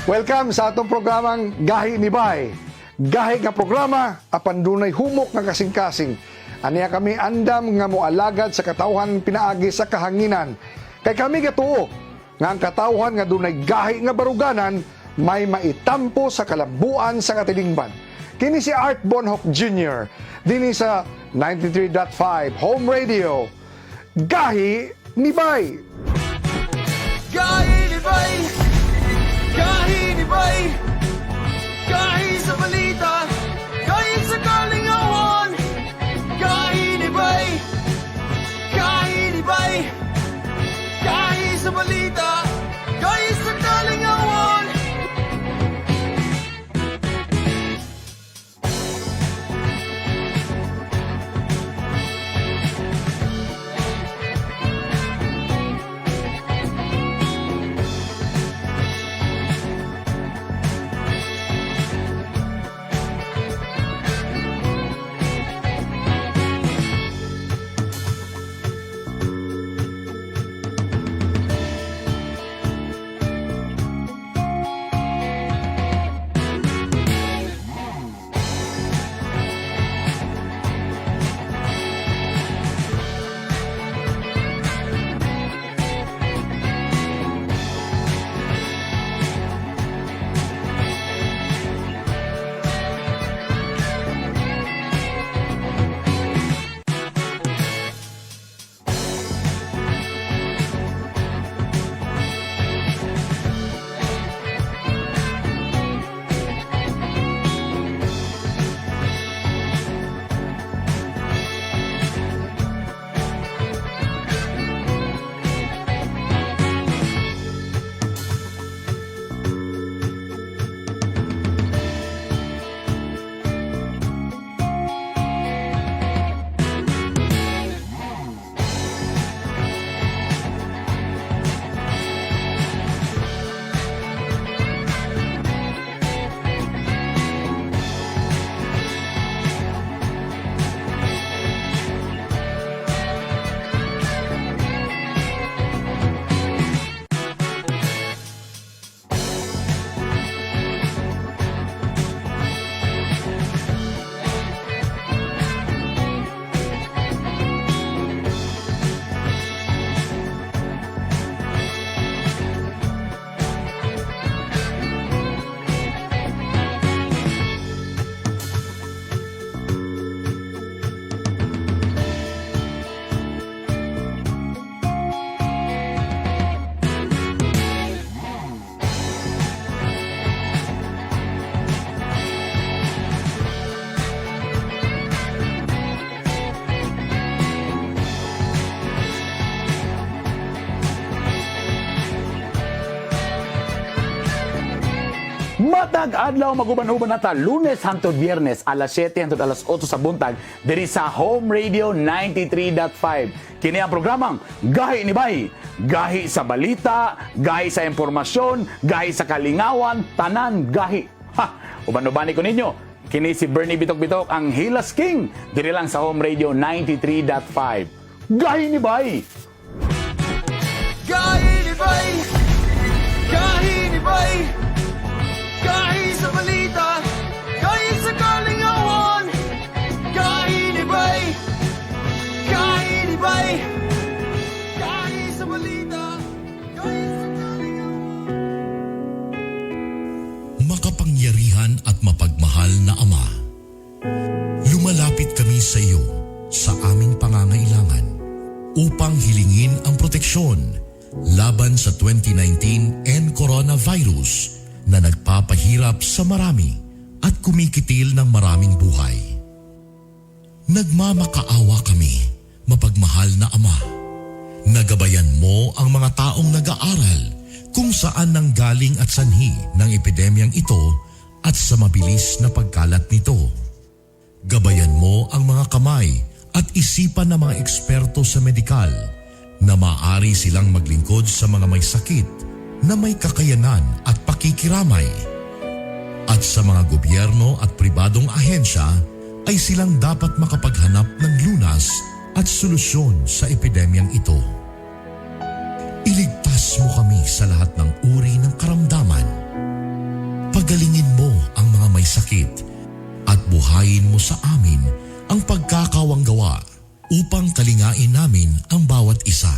Welcome sa atong programang Gahi ni Bay. Gahi nga programa apan dunay humok nga kasing-kasing. Aniya kami andam nga moalagad sa katawhan pinaagi sa kahanginan. Kay kami gatuo nga ang katawhan nga dunay gahi nga baruganan may maitampo sa kalambuan sa katilingban. Kini si Art Bonhoc Jr. Dinhi sa 93.5 Home Radio. Gahi ni Bay. Gahi ni Bay! Gahi ni Bay! Gahi sa balita! Gahi sa kalingawan! Gahi ni Bay! Gahi ni Bay! Gahi sa balita! Gahi sa kalingawan! Matag adlaw maguban-uban nata Lunes hangtod Biyernes alas 7 hangtod alas 8 sa buntag diri sa Home Radio 93.5. Kini ang programang Gahi ni Bay. Gahi sa balita, gahi sa impormasyon, gahi sa kalingawan, tanan gahi. Ha, uban-ubani ko ninyo. Kini si Bernie Bitok Bitok ang Hilas King diri lang sa Home Radio 93.5. Gahi ni Bay. Gahi ni Bay! Gahi ni Bay! Gahi sa balita! Gahi sa kalingawan! Gahi ni Bay! Gahi ni Bay! Gahi sa balita! Gahi sa kalingawan! Makapangyarihan at mapagmahal na Ama, lumalapit kami sa iyo sa aming pangangailangan upang hilingin ang proteksyon laban sa 2019 and coronavirus na nagpapahirap sa marami at kumikitil ng maraming buhay. Nagmamakaawa kami, mapagmahal na Ama. Nagabayan mo ang mga taong nag-aaral kung saan nanggaling at sanhi ng epidemyang ito at sa mabilis na pagkalat nito. Gabayan mo ang mga kamay at isipan ng mga eksperto sa medikal na maaari silang maglingkod sa mga may sakit na may kakayanan at pakikiramay. At sa mga gobyerno at pribadong ahensya ay silang dapat makapaghanap ng lunas at solusyon sa epidemyang ito. Iligtas mo kami sa lahat ng uri ng karamdaman. Pagalingin mo ang mga may sakit at buhayin mo sa amin ang pagkakawanggawa upang kalingain namin ang bawat isa.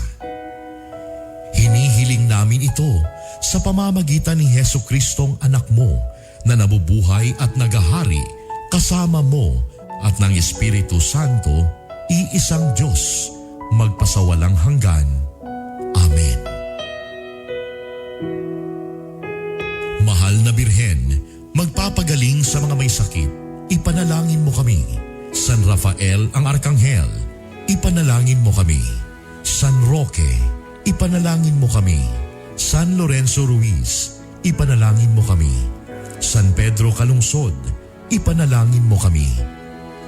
Hinihiling namin ito sa pamamagitan ni Heso Kristong anak mo na nabubuhay at nagahari kasama mo at ng Espiritu Santo, iisang Diyos, magpasawalang hanggan. Amen. Mahal na Birhen, magpapagaling sa mga may sakit, ipanalangin mo kami. San Rafael ang Arkanghel, ipanalangin mo kami. San Roque, ipanalangin mo kami. San Lorenzo Ruiz, ipanalangin mo kami. San Pedro Calungsod, ipanalangin mo kami.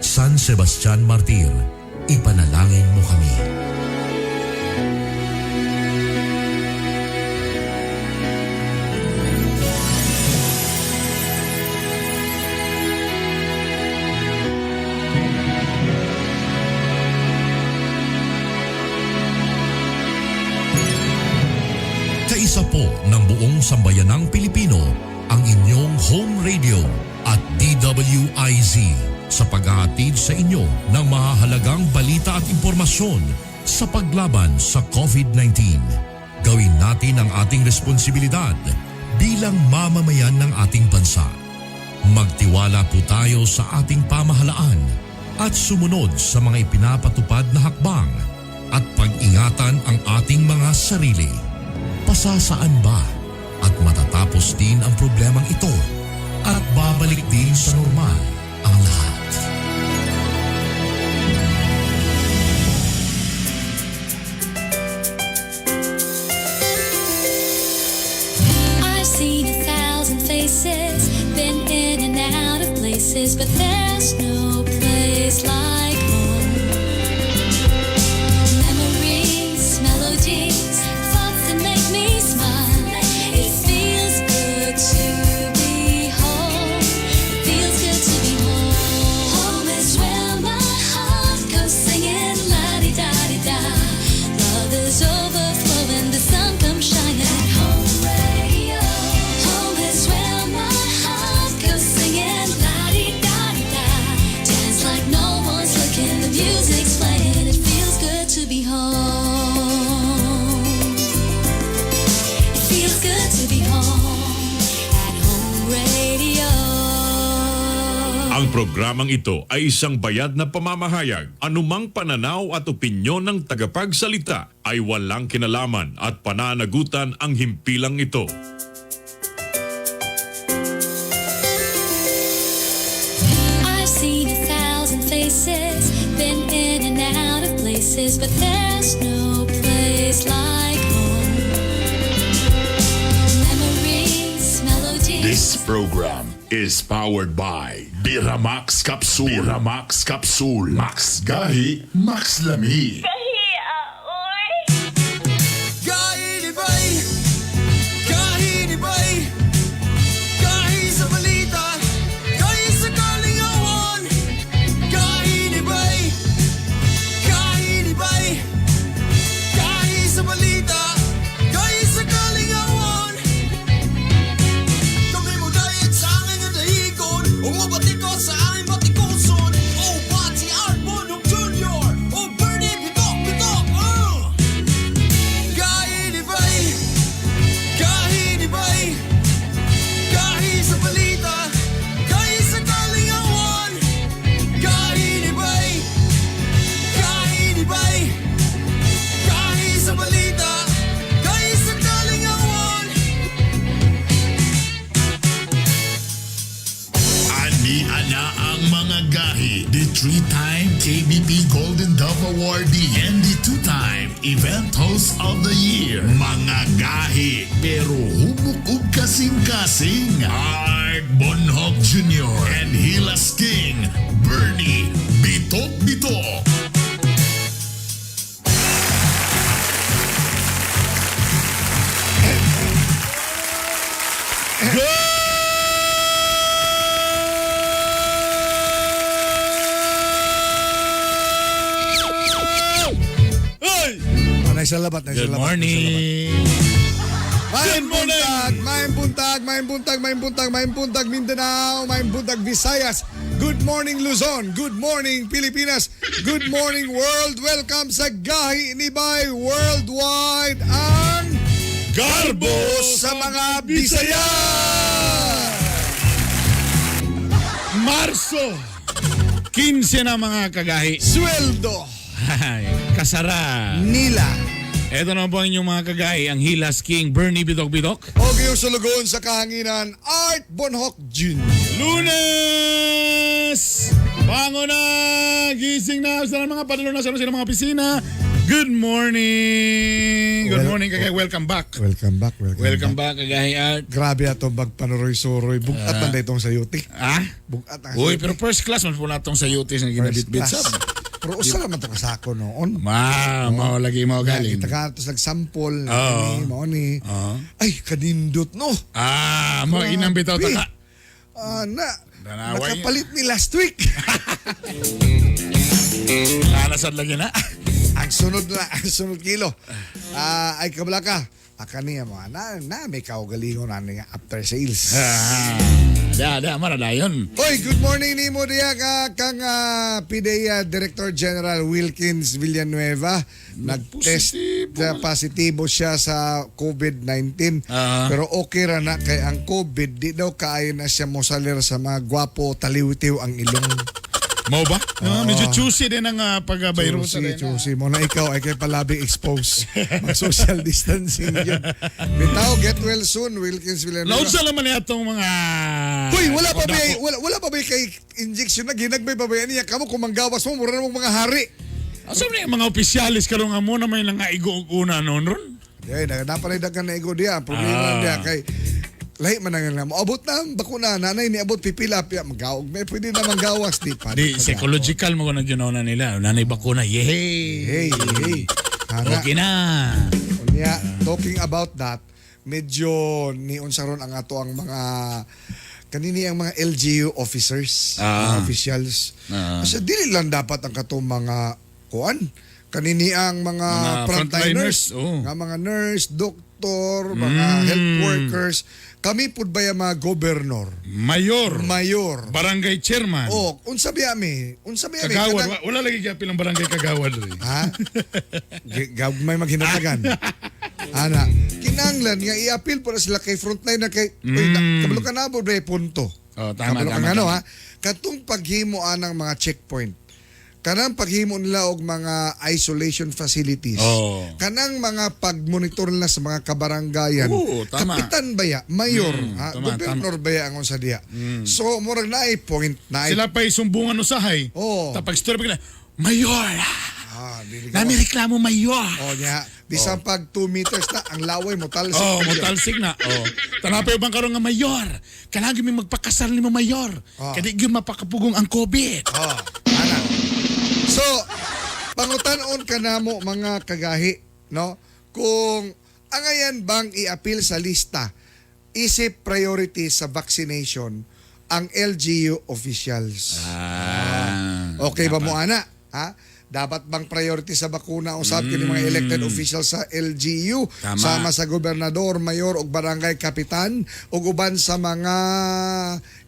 San Sebastian Martir, ipanalangin mo kami. Kaisa po ng buong sambayanang Pilipino ang inyong home radio at DWIZ sa paghahatid sa inyo ng mahahalagang balita at impormasyon sa paglaban sa COVID-19. Gawin natin ang ating responsibilidad bilang mamamayan ng ating bansa. Magtiwala po tayo sa ating pamahalaan at sumunod sa mga ipinapatupad na hakbang at pag-ingatan ang ating mga sarili. Pasasaan ba at matatapos din ang problemang ito at babalik din sa normal ang lahat. I've seen 1,000 faces, been in and out of places, but there's no place like home. Memories, melodies, thoughts that make me smile. It feels good to be home. It feels good to be home. Home is where my heart goes singing la-di-da-di-da. Love is overflowing, the sun comes shining. Home radio. Home is where my heart goes singing la-di-da-di-da. Dance like no one's looking, the music's playing. It feels good to be home. It feels good to be home at home radio. Ang programang ito ay isang bayad na pamamahayag. Anumang pananaw at opinyon ng tagapagsalita ay walang kinalaman at pananagutan ang himpilang ito. I've seen 1,000 faces, been in and out of places, but there's no place like home. Memories, melodies. This program is powered by Biramax Capsule. Biramax Capsule. Max Gahi, Max Lami. Gahi ni Bay! Gahi ni Bay! Gahi sa balita! Gahi sa kalingawan! Gahi ni Bay! Gahi ni Bay! Gahi sa balita! Gahi sa kalingawan! Kami mo dayat sa angin nga dahigon. Umabati ko sa aming batikuson. O Pati Art Bonong Jr. O Bernie Bitok Bitok. Gahi ni Bay! Gahi ni Bay! Gahi sa balita! Gahi sa kalingawan! Gahi ni Bay! Gahi ni Bay! Gahi sa balita! Gahi sa kalingawan! Ani ana ang mga gahi. The three-time KBP Golden Dove Awardee and the two-time Event Host of the Year. Mga gahi, pero humok og kasing-kasing. Art Bonhoc Jr. and Hilas King, Bernie Bitok Bitok. Ah, naisalabat, Good naisalabat. morning. Maayong Good morning! buntag, maayong buntag, maayong buntag, maayong buntag, maayong buntag Mindanao, maayong buntag Visayas. Good morning, Luzon. Good morning, Pilipinas. Good morning, world. Welcome sa Gahi ni Bay Worldwide, ang Garbo sa mga Bisaya! Marso 15 na, mga kagahi. Sweldo Ay, kasara. nila. Ito na po ang inyong mga kagahi, ang Hilas King Bernie Bidok Bidok. O yung sulugoon sa kahanginan, Art Bonhoc Jr. Lunes! Bango na! Gising na! Sa mga padalo na sa mga opisina. Good morning! Good morning, kagahi. Welcome back. Welcome back, welcome, Welcome back, kagahi Art. Grabe ato magpanuroy-suroy. Bugat man itong sayuti. Ah? Bugat ang Uy, pero first class man po na itong sa UT na ginabitbit class. sa. Pero usa naman ito kasako noon. Ma, mao lagi mao galing. Kita ka tapos nagsample. Oo. Kani, mao ni. Oo. Ay, kanindot no. Ah, mao inang bitaw Grabe. ta. Ah, na. Danaway. Nakapalit ni last week. Nalasad lagi na. Ang sunod na, ang sunod kilo. Ah, ay kabla ka. Akani mo na na may kaugalingon ani nga after sales. Ah, da da mara dayon. Oy, good morning nimo diya ka kang PDEA Director General Wilkins Villanueva. Nag-test Positibo. na positibo siya sa COVID-19. Ah. Pero okay ra na kay ang COVID di daw kaayo na siya mosalir sa mga gwapo taliwtiw ang ilong. Mao ba? Ah, medyo choosy din ang pag-virus. Choosy, choosy. Mo na ikaw ay kay palabi expose. Mag social distancing yun. Bitaw, get well soon, Wilkins Villanueva. Naunsa naman atong mga Hoy, wala pa ba dako. wala pa ba kay injection na ginagbay pa ba yan niya kamo kung manggawas mo mura na mong mga hari. Asa man yung mga opisyalis karon nga mo na may nangaigo og una noon ron? Di, napalay daghan na igo diya. Ang problema diya kay lahi man ang nga moabot na ang bakuna, nanay niabot pipila piya magaog may pwede na manggawas di pa. Di psychological mo kuno ginawa na nila. Nanay bakuna. Yehey. Hey, hey. Hana. Okay na. Unya, talking about that, medyo niunsa ron ang ato ang mga kanini ang mga LGU officers, mga officials. Kasi dili lang dapat ang katong mga kuan, kanini ang mga, Mga frontliners, frontliners, oh. nga mga nurse, doktor, mga health workers. Kami pud ba yung mga gobernor, Mayor. mayor? Barangay chairman. O, unsa biya mi? Unsa biya mi? Kagawad. Kanang- Wala lagi gyapil ang barangay kagawad. Eh. Ha? May maghinatagan. Ana, kinanglan nga i-appeal po na sila kay frontliner kay uy, na, kabalo ka na bre punto. Oh, tama, Kabalo ka tama, nga, no, tama. ha? Katong paghimo anang mga checkpoint. Kanang paghimo nila og mga isolation facilities. Oh. Kanang mga pagmonitor nila sa mga kabaranggayan. Oo, tama. Kapitan ba ya? Mayor, ha? Tama. Mm. Gobernador ba ya ang unsa diya? So murag naay point, naay Sila pa'y sumbungan usahay. Oo. Tapag story pa kila, Mayor! Ah, dili ka- Nami reklamo, Mayor! Oh, niya. Bisan pag 2 meters na, ang laway mo talsik. Oh, motalsik na. Oh. Tanapay bang karon nga mayor? Kailangan mi magpakasal nimo, mayor. Oh. Kay di gyud mapakapugong ang COVID. Oh, ana. So, pangutan-on ka namo mga kagahi, no? Kung angayan bang i-appeal sa lista isip priority sa vaccination ang LGU officials. Ah. Okay ba mo ana? Ha? Dapat bang priority sa bakuna usab kini mga elected officials sa LGU Tama. sama sa gobernador, mayor ug barangay kapitan ug uban sa mga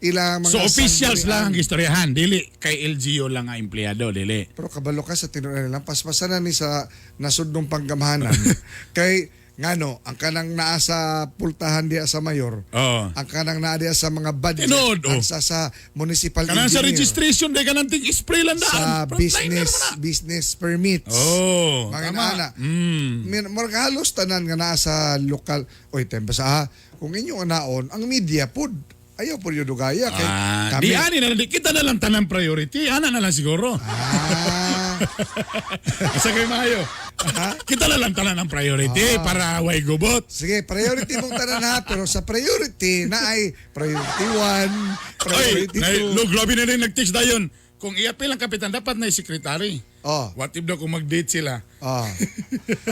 ilang mga So officials sanggunian. lang ang istoryahan, dili kay LGU lang ang empleyado, dili. Pero kabalo ka sa tinuod lang paspasan na ni sa nasudnong panggamhanan kay ngano ang kanang naa sa pultahan diya sa mayor. Oo. Ang kanang naa diya sa mga budget, Tinuod, oh. ang sa municipal Kanang sa engineer, registration day kanang tig spray lang daan. sa Frontliner business mo na. business permits. Oh, mga tama. inaana. Murag halos tanan nga naa sa lokal. Oy, tempa sa ha. Kung inyong anaon, ang media pud ayaw pud yung dugaya kay Ah, kami. di ani na lang, di kita na lang tanang priority, ana na lang siguro. Ah, Asa kay maayo? Kita na lang tanan ang priority para way gubot. Sige, priority mong tanan ha, pero sa priority na ay priority 1, Oy, priority nay, 2. lo, grabe na rin nag-text dayon. Kung iapil ang kapitan, dapat na yung sekretary. Oh. What if daw kung mag-date sila? Oh.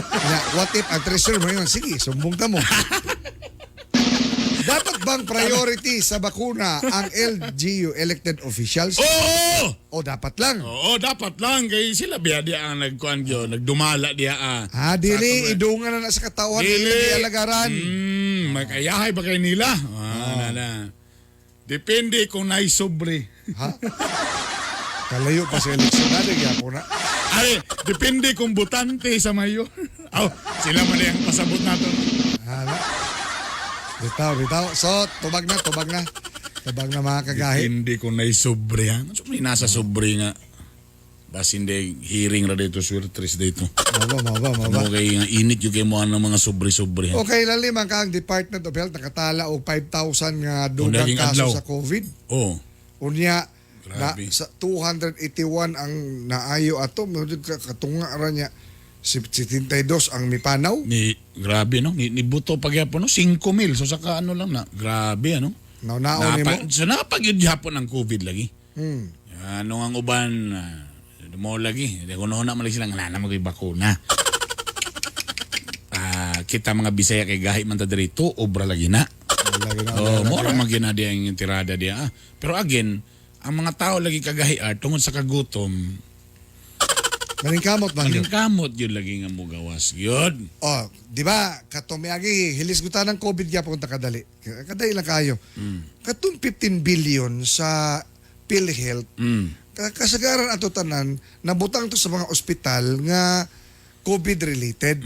Na, what if ang treasurer mo yun? Sige, sumbong ta mo. Dapat bang priority sa bakuna ang LGU elected officials? Oo! O dapat lang? Oo, dapat lang. Kay sila biya diya ang nagkuan yun, nagdumala diya ah. Ha, dili, idungan na na sa katawan, Dili. dili alagaran. Makayahay ba kay nila? Ah, na, na. Depende kung naisobre. Ha? Kalayo pa sa eleksyon na, di gyapon na. Ay, depende kung butante sa mayor. Oh, sila man ang pasabot nato. Hala. Bitaw, bitaw. So, tubag na, tubag na. Tubag na mga kagahi. Depende kung naisobre ha. So, may nasa sobre nga. Basin de hearing ra dito, swerte dito. Maba, maba, maba. Mo kay nga init yung kay mo ang mga sobre-sobre. ha? Okay, lalim ang kaang Department of Health nakatala og 5,000 nga dugang Unaging kaso adlaw. sa COVID. Oh. Unya na, Grabe. sa 281 ang naayo ato, medyo katunga ra niya. 72 ang mipanaw. Ni grabe no, ni buto pagyapon no, 5,000 so saka ano lang na. Grabe ano. Naunao nimo. So napagyud gyapon ang COVID lagi. Ano ang uban mo lagi. Di kuno na man lagi sila nga na magay bakuna. Ah, kita mga Bisaya kay gahi man ta diri obra lagi na. Lagi na, Oh, lagi mo na. ra man ginadi ang tirada diya. Ah. Pero again, ang mga tao lagi kagahi ar tungod sa kagutom, Maningkamot man yun. ang kamot yun lagi nga mugawas yun. Oh, di ba? Katong miagi hilis guta ng COVID gyapon ta kadali. Kadali lang kayo. Katong 15 billion sa PhilHealth. Kasagaran ato tanan nabutang to sa mga ospital nga COVID related.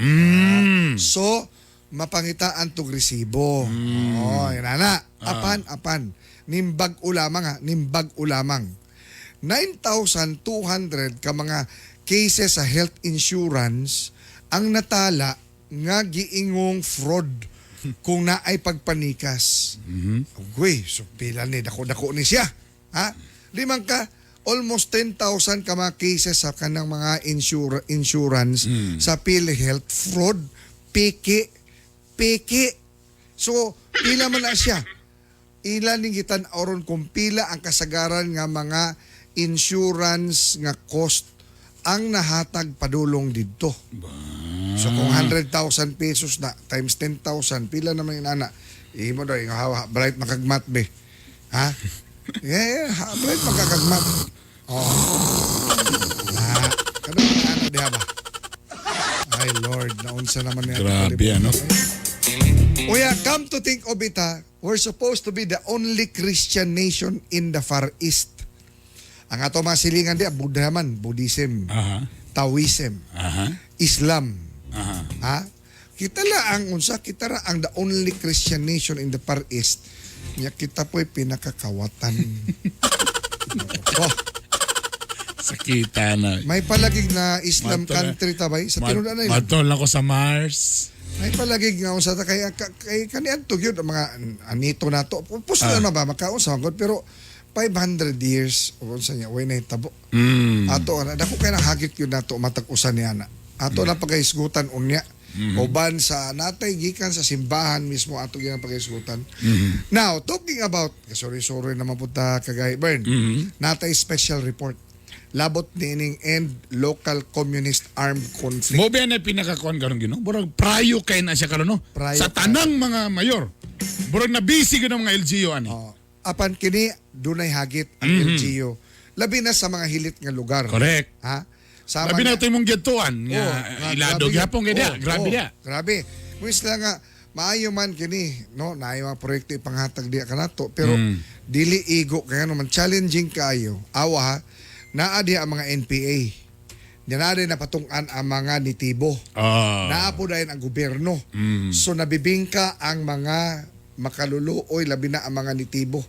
So mapangitaan tog resibo. Oh, yun na. Apan apan nimbag lamang ha, nimbag lamang. 9,200 ka mga cases sa health insurance ang natala nga giingong fraud kung naay pagpanikas. Uy, so pila ni dako-dako ni siya. Ha? Limang ka almost 10,000 ka mga cases sa kanang mga insurance sa PhilHealth fraud, piki, piki. So, pila man na siya? Ila ning gitan aron kung pila ang kasagaran nga mga insurance nga cost ang nahatag padulong didto. So kung 100,000 pesos na times 10,000, pila naman yung ana? Imo daw, yung hawa, bright makagmat be. Ha? Yeah, ha, bright makakagmat. Oh. Na, kano yung ana diha ba? Ay Lord, naunsa naman niya. Grabe ano. Uya, come to think of it, ha, we're supposed to be the only Christian nation in the Far East. Ang ato mga silingan di, Buddha man, Buddhism, Taoism, Islam. Ha? Kita la ang unsa, kita ra ang the only Christian nation in the Far East. Nya kita po'y pinakakawatan. Oh, Sakita na. may palagig na Islam Mato na- country tabay sa tinud na yun. Matol ako sa Mars. May palagig nga unsa ta kay kay kaniadto gyud ang mga anito nato. Pus na ba makaon sa hangod pero 500 years o unsa niya way na hitabo. Ato ana dako kay nang hagit gyud nato matag usa ni ana. Ato na pagkahisgutan unya. Uban sa natay gikan sa simbahan mismo ato gyud ang pagkahisgutan. Now, talking about sorry sorry naman punta kagay Bern. Natay special report labot niining end local communist armed conflict. Mo ba na pinakakuan karon gino? Burag prayo kay na siya karon no. Prayo Sa tanang mga mayor. Burag na busy gyud ang mga LGU ani. Oh. Apan kini dunay hagit ang LGU. Labi na sa mga hilit nga lugar. Correct. Ha? Sama Labi na nga- ito imong gituan nga Oo, nga, ilado grabe gyapon kay diha, Oo, grabe oo, diha. Grabe. Muis lang nga maayo man kini, no, naay mga proyekto ipanghatag diha kanato, pero dili igo kay ano man challenging kaayo. Awa ha, naa diha ang mga NPA. Diyan naa din napatungan ang mga nitibo. Naa po dayon ang gobyerno. So nabibingka ang mga makaluluoy labi na ang mga nitibo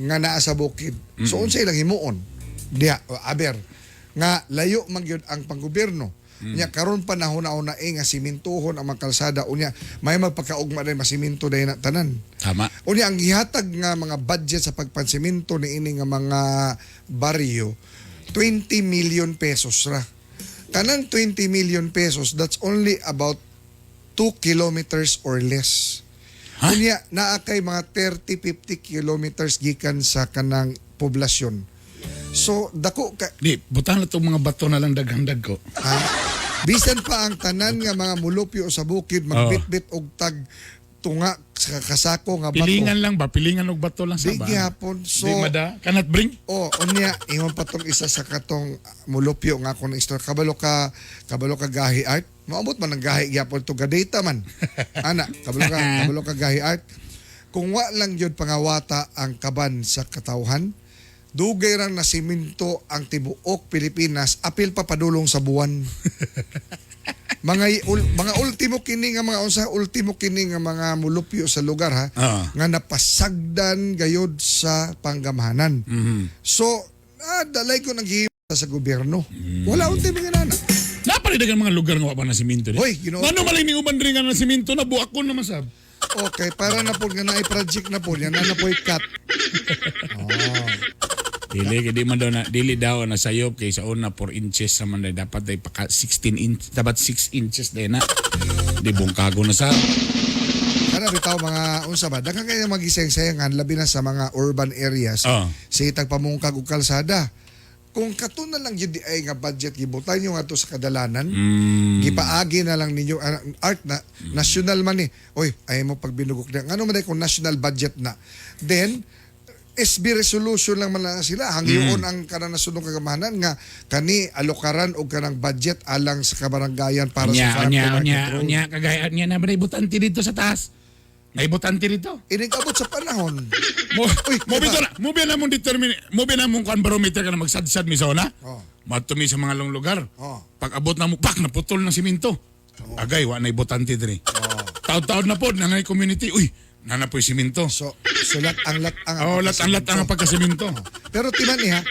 nga naa sa bukid. So unsa ilang himuon? Diha, o, aber nga layo man gyud ang panggobyerno. Nya karon panahon na una eh, nga simintuhon ang mga kalsada unya may magpakaugma dahil masiminto dahil na tanan. Tama. Unya ang gihatag nga mga budget sa pagpansiminto niini nga mga baryo 20 million pesos ra. Kanang 20 million pesos that's only about 2 kilometers or less. Ha? Unya naa kay mga 30 50 kilometers gikan sa kanang poblasyon. So dako ka Di, butang na itong mga bato na lang daghang dagko. ha? Bisan pa ang tanan nga mga mulupyo sa bukid magbitbit og tag tunga sa kasako nga bato. Pilingan lang ba? Pilingan og bato lang sa Di ba? gihapon. So, Di mada? Cannot bring? Oh, unya ingon pa tong isa sa katong mulupyo nga ako na istorya. Kabalo ka gahi art. Maabot man ang gahi gyapon to gadata man. Ana, kabalo ka gahi art. Kung wa lang gyud pangawata ang kaban sa katawhan, dugay rang nasiminto ang tibuok Pilipinas, apil pa padulong sa buwan. Mga ultimo kini nga mga unsa ultimo kini nga mga mulupyo sa lugar ha nga napasagdan gayod sa panggamhanan. So, dalay ko nang sa gobyerno. Wala untay mga nana. Napalidagan mga lugar nga wa pa na siminto. Di. Hoy, Ginoo. Ngano malay ning uban diri nga na siminto na buakon na masab. Okay, para na po nga naay project na po yan, na na po'y cut. Dili kay di man daw na dili daw na sayop kay sa una 4 inches naman day dapat day paka 16 inch dapat 6 inches day na. Di bungkago na sa. Kana bitaw mga unsa ba daghan kayo magiseng-sengan labi na sa mga urban areas sa itag pamungkag og kalsada. Kung katuna lang gyud di ay nga budget gibutan nyo ngadto sa kadalanan, gipaagi na lang ninyo art na national man ni. Oy, ay mo pagbinugok na. Ngano man day kung national budget na. Then SB resolution lang man na sila hangyoon ang kanang nasunong kagamahanan nga kani alokaran og kanang budget alang sa kabaranggayan para Unya, sa farm unya, to market unya, road. unya, kagaya unya na ba butante dito sa taas? May butante dito. Inig-abot sa panahon. Mo Uy, mo diba? bito na, mo biya na mong determine, mo biya na mong kuan barometer ka na magsadsad mi sa una. Oh. Matumi sa mga long lugar. Oh. Pag abot na mo, pak naputol ng siminto. Agay wa nay butante diri. Taod-taod na pod nanay community. Uy, nana po'y siminto. So, so lat ang Oh, lat ang pagkasiminto. Pero timan niya,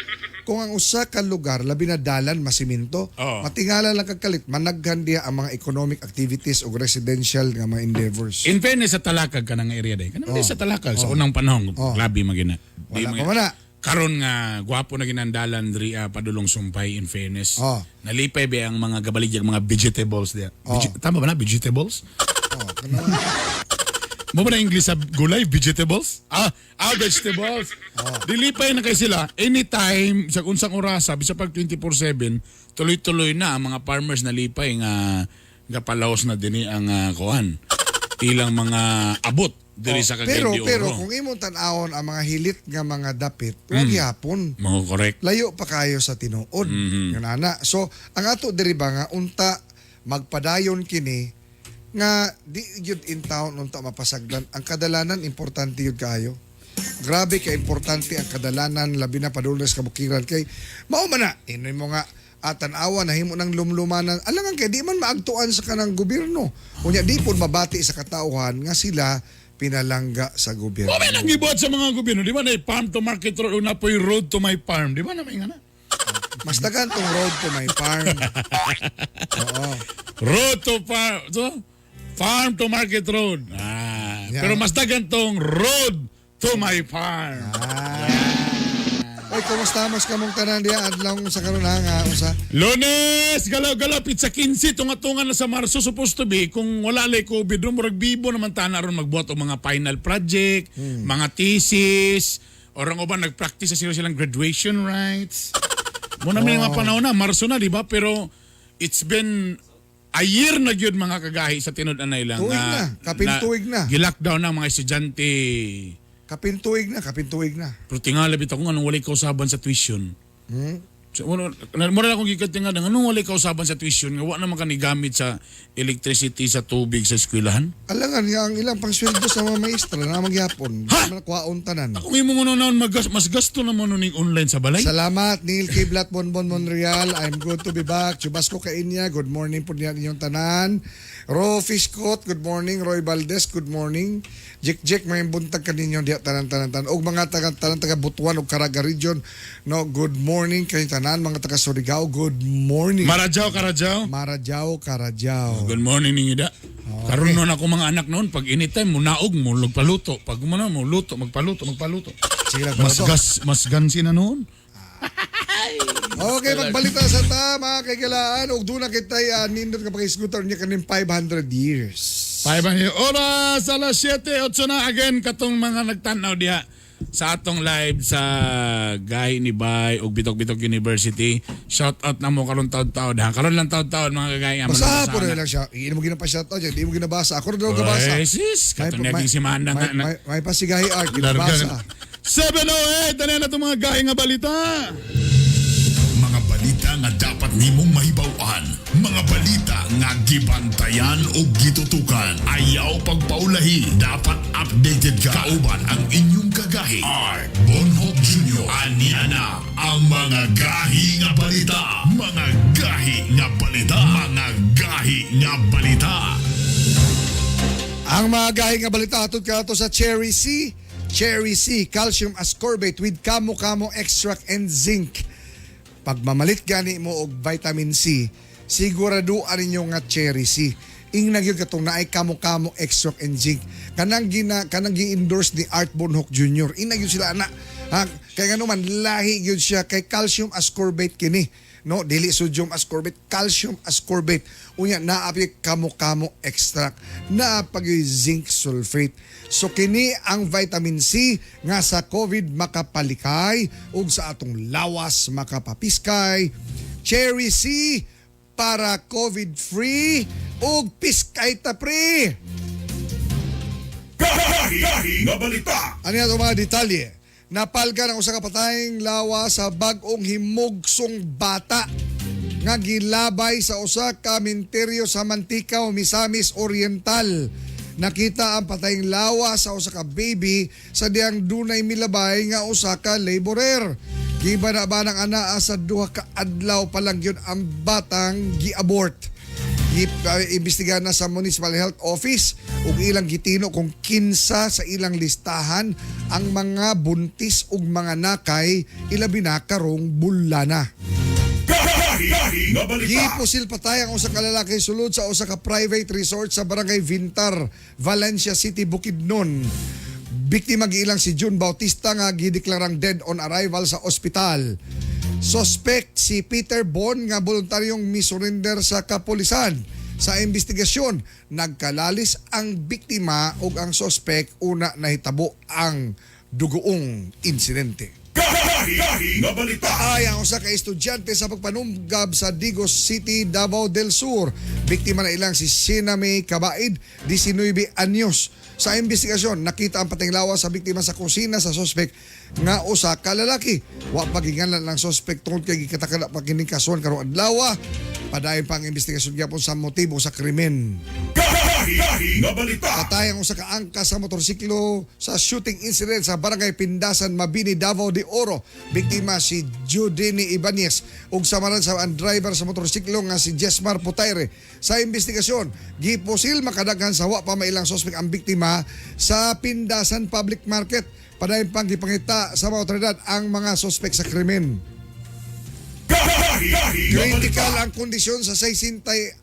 kung ang usa ka lugar labi na dalan masiminto, matingala lang kag kalit, managhan diha ang mga economic activities o residential nga mga endeavors. In fairness sa Talakag ka nga area day. Kanang sa Talakag sa unang panahon, grabe magina. Di Wala mga- pa man na. Karon nga gwapo na ginandalan diri padulong Sumpay in fairness. Nalipay ba ang mga gabaligyag mga vegetables diya. Tama ba na vegetables? Oh, kana- Mo ba na English sa gulay vegetables? Ah, vegetables. Dilipay na kay sila anytime sa unsang orasa bisa pag 24/7 tuloy-tuloy na ang mga farmers nalipay nga gapalaos na dinhi ang kuan. Ilang mga abot diri sa Cagayan pero de Oro. pero kung imong tan-awon ang mga hilit nga mga dapit, wa gihapon. Mo correct. Layo pa kayo sa tinuod. Yun ana. So, ang ato diri ba nga unta magpadayon kini nga di gyud in town unta mapasagdan. Ang kadalanan importante gyud kaayo. Grabe ka importante ang kadalanan labi na padulong sa kabukiran kay mao man na inoy mo nga at tan-awa nahimo ng lumlumanan alangan kay di man maagtuan sa kanang gobyerno unya di pud mabati sa katawhan nga sila pinalangga sa gobyerno. Mo may nang gibuhat sa mga gobyerno, di ba na farm to market road una po'y road to my farm, di ba na may nga na? Mas daghan tong road to my farm. Oo. Road to farm, so, farm to market road. Ah, Yeah. Pero mas daghan tong road to my farm. Oy, kumusta mas kamong tanan diya adlaw sa karon ha nga usa. Lunes, galaw-galaw, pizza 15, tunga-tunga na sa Marso, supposed to be, kung wala lay COVID, ron, murag bibo naman tana ron magbuhat og mga final project, mga thesis, or ang uban, nag-practice na sila silang graduation rites. Muna may mga panahon na, Marso na, di ba? Pero it's been a year na gyud mga kagahi sa tinud-anay lang. Tuig na, kapin tuig na. Gilockdown na ang mga estudyante. Kapin tuig na, kapin tuig na. Pero tingala bitaw kung anong walay kausaban sa tuition. So, mura na akong gikat nga anong walay kausaban sa tuition nga wa naman kani gamit sa electricity sa tubig sa eskwelahan. Alangan nga ang ilang pangsweldo sa mga maestra na magyapon. Ha? Man kwaon tanan. Kung imong una magas mas gasto na mo ning online sa balay. Salamat Neil Kiblat Bonbon Monreal. I'm good to be back. Chubasco Kainya, good morning po niya inyong tanan. Ro Fishcot, good morning. Roy Valdez, good morning. Jik Jik, may buntag kaninyo diya tanan tanan tanan. Og mga taga tanan taga Butuan og Caraga region, no, good morning kayong tanan mga taga Surigao, good morning. Marajaw karajaw. Marajaw, Karajaw. Good morning ninyo da. Karon noon ako mga anak noon pag anytime mo naog mo magpaluto. Pag mo na mo luto magpaluto magpaluto. Sige lang, Mas paluto. gas mas gansi na noon. Okay, magbalita sa ta mga kaigalaan ug doon na kitay nindot nga pakisgutan niya kaning 500 years. 5 oras alas 7, 8 na again katong mga nagtanaw diha. sa atong live sa Gahi ni Bay ug Bitok Bitok University. Shout out na mo karon taod-taod ha. Karon lang taod-taod mga kagahi nga Basta manabasa po na. na lang siya. Hindi mo ginapa-shoutout dyan. Hindi mo ginabasa. Ako na daw gabasa. Ay, sis, katong naging simana nga May, na. may pasigahi art. Ginabasa. 7:08, ano na itong mga gahi nga balita? Mga balita nga dapat nimong mahibaw-an. Mga balita nga gibantayan o gitutukan. Ayaw pagpaulahi. Dapat updated ka. Kauban ang inyong kagahi. Art Bonhoc Jr. Ania na ang mga gahi nga balita. Mga gahi nga balita. Mga gahi nga balita. Ang mga gahi nga balita hatod ka sa Cherry C. Cherry C, calcium ascorbate with kamo-kamo extract and zinc. Pagmamalit gani mo og vitamin C, siguraduan ninyo nga Cherry C. Ingna gyud katong naay kamo-kamo extract and zinc. Kanang gi-endorse ni Art Bonhoc Jr. Ingna gyud sila ana. Ha, kay ngano man lahi gyud siya kay calcium ascorbate kini. No, dili sodium ascorbate, calcium ascorbate. Unya naa pa'y kamo-kamo extract, naa pa gyud zinc sulfate. So kini ang vitamin C nga sa COVID makapalikay ug sa atong lawas makapapiskay. Cherry C para COVID free ug piskay ta pre. Gahi nga balita. Ano yan mga detalye? Napalga ng usa ka patayng lawa sa bag-ong himugsong bata nga gilabay sa usa ka minteryo sa Manticao, Misamis Oriental. Nakita ang patayng lawa sa usa ka baby sa diyang dunay milabay nga usa ka laborer. Giba na ba ng anaa sa 2 ka adlaw pa lang yun ang batang giabort. Imbestigahan na sa Municipal Health Office ug ilang gitino kung kinsa sa ilang listahan ang mga buntis ug mga nakay ilabi na karong bulana. Gahi nga balita. Gipusil patay ang usa ka lalaki sulod sa usa ka private resort sa Barangay Vintar, Valencia City, Bukidnon. Biktima giilang si June Bautista nga gideklarang dead on arrival sa ospital. Suspect si Peter Bon nga voluntaryong misurrender sa kapulisan. Sa investigasyon, nagkalalis ang biktima ug ang suspect una nahitabo ang dugoong insidente. Gahi nga balita. Ay ang usa ka estudyante sa pagpanumgab sa Digos City, Davao del Sur. Biktima na ilang si Siname Kabaid, 19 anyos. Sa investigasyon, nakita ang patayng lawas sa biktima sa kusina sa suspect nga usa ka lalaki. Wa pa giganlan ang suspect tungod kay gikatakala pa kining kasuhan karong adlaw. Padayon pa ang investigasyon gyapon sa motibo sa krimen. Gahi nga balita. Patay ang usa ka angkas sa motorsiklo sa shooting incident sa Barangay Pindasan, Mabini, Davao de Oro. Biktima si Judini Ibanez ug samaran sa ang driver sa motorsiklo nga si Jesmar Putayre. Sa investigasyon, gipusil makadaghan sa wa pa mailang suspect ang biktima sa Pindasan Public Market. Padayon pang gipangita sa mga otoridad ang mga suspect sa krimen. Gahi nga balita. Critical ang kondisyon sa 68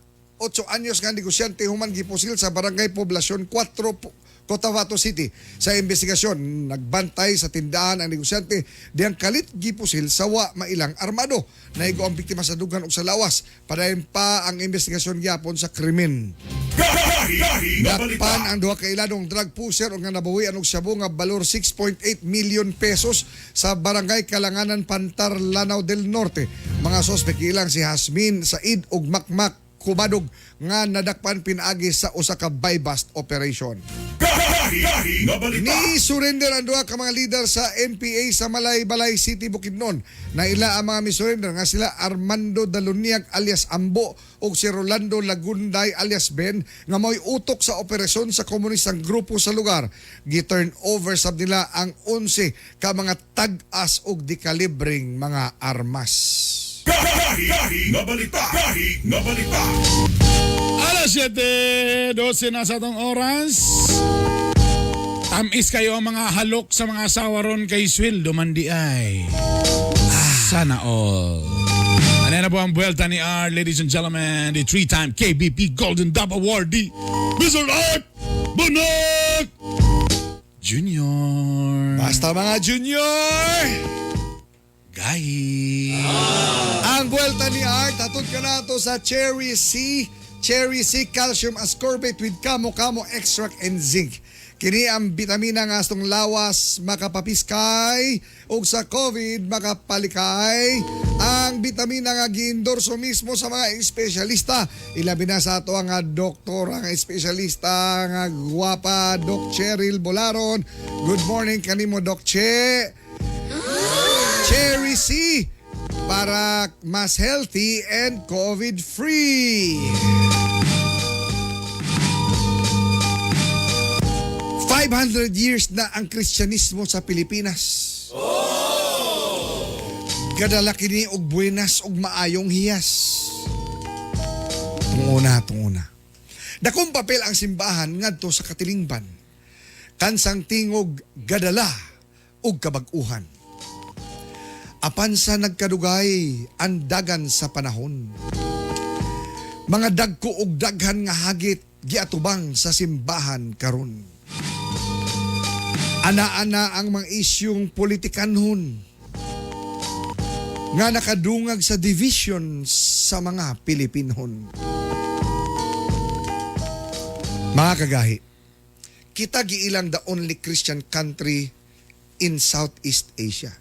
anyos nga negosyante human gipusil sa Barangay Poblacion 4, Cotabato City. Sa investigasyon, nagbantay sa tindahan ang negosyante diyang kalit gipusil sa wa mailang armado. Naigo ang biktima sa dugan ug sa lawas. Padayon pa ang investigasyon gyapon sa krimen. Gahi nga balita. Dakpan ang duha ka iladong drug pusher ug nga nabawian og shabu nga balor 6.8 million pesos sa Barangay Kalanganan, Pantar, Lanao del Norte. Mga suspek ilang si Hasmin Said ug Makmak Kubadog nga nadakpan pinaagi sa usa ka buy-bust operation. Gahi nga balita. Ni surrender ang duha ka mga leader sa NPA sa Malaybalay City, Bukidnon. Naila ang mga misurrender nga sila Armando Daluniag alias Ambo ug si Rolando Lagunday alias Ben nga mao'y utok sa operasyon sa komunistang grupo sa lugar. Gi-turn over sab nila ang 11 ka mga tag-as ug dekalibring mga armas. Gahi nga balita. Gahi nga balita. Alas 7:12 na sa atong oras. Tamis kayo ang mga halok sa mga asawa ron kay sweldo man di ay. Sana all. Ano na po ang buwelta ni R, ladies and gentlemen, the three-time KBP Golden Dove Awardee, Mr. Art Bunak Junior. Basta mga junior! Gahi. Ang buwelta ni Art, hatod ka na to sa Cherry C, Cherry C Calcium Ascorbate with Kamo-Kamo Extract and Zinc. Kini ang bitamina nga astong lawas makapapiskay ug sa COVID makapalikay. Ang bitamina nga giendorso mismo sa mga espesyalista. Ilabi na sa ato ang doktor, ang espesyalista nga gwapa, Doc Cheryl Bolaron. Good morning kanimo, Doc Che. Cherry C para mas healthy and COVID-free. 500 years na ang Kristyanismo sa Pilipinas. Gadala kini og buenas og maayong hiyas. Tunguna, tunguna. Dakong papel ang simbahan ngadto sa katilingban. Kansang tingog gadala og kabag-uhan. Apan sa nagkadugay ang dagan sa panahon. Mga dagko og daghan nga hagit giatubang sa simbahan karon. Ana-ana ang mga isyong politikanhon nga nakadungag sa division sa mga Pilipinhon. Mga kagahi, kita giilang the only Christian country in Southeast Asia.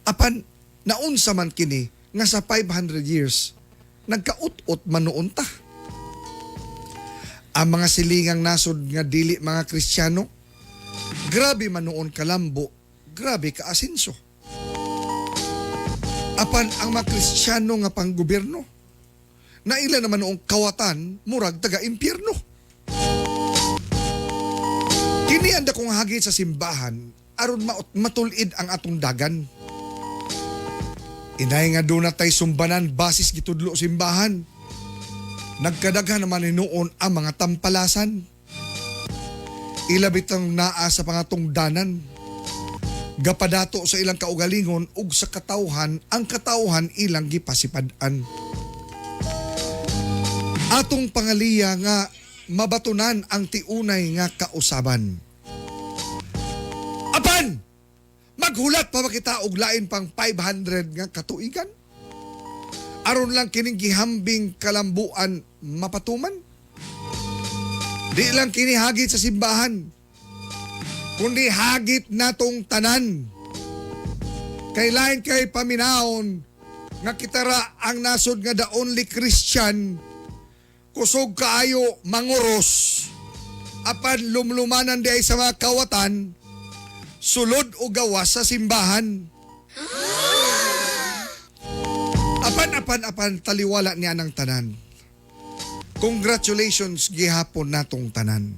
Apan naunsa man kini nga sa 500 years nagkaut-ut man noon ta. Ang mga silingang nasod nga dili mga Kristiyano, grabe man noon kalambo, grabe kaasinso. Apan ang mga Kristiyano nga panggobyerno, naila naman noong kawatan, murag taga-impyerno. Kini ang dakong hagit sa simbahan aron matulid ang atong dagan. Inay nga doon na tay sumbanan basis gitudlo simbahan. Nagkadaghan naman noon ang mga tampalasan. Ilabit ang naa sa pangatungdanan. Gapadato sa ilang kaugalingon ug sa katawhan, ang katawhan ilang gipasipad-an. Atong pangaliya nga mabatunan ang tiunay nga kausaban. Apan! Maghulat pa ba kita og lain pang 500 nga katuigan? Aron lang kining gihambing kalambuan mapatuman? Di lang kini hagit sa simbahan, kundi hagit natong tanan. Kay lain kay paminawon nga kitara ang nasod nga the only Christian, kusog kaayo manguros, apan lumlumanan di ay sa mga kawatan, sulod o gawas sa simbahan. Apan, apan, apan, taliwala niya ng tanan. Congratulations gihapon natong tanan.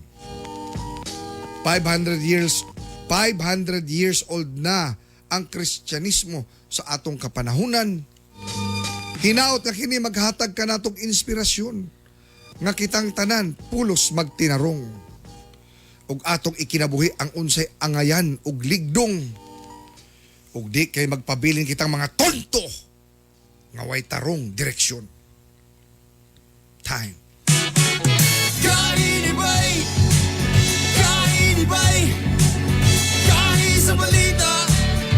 500 years, 500 years old na ang Kristyanismo sa atong kapanahunan. Hinaot na kini maghatag ka natong inspirasyon nga kitang tanan pulos magtinarong ug atong ikinabuhi ang unsay angayan ug ligdong, ug di kay magpabilin kitang mga tonto nga way tarong direksyon. Time. Kainibay, kainibay, kahi sa balita,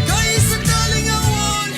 kahi sa kalingawan.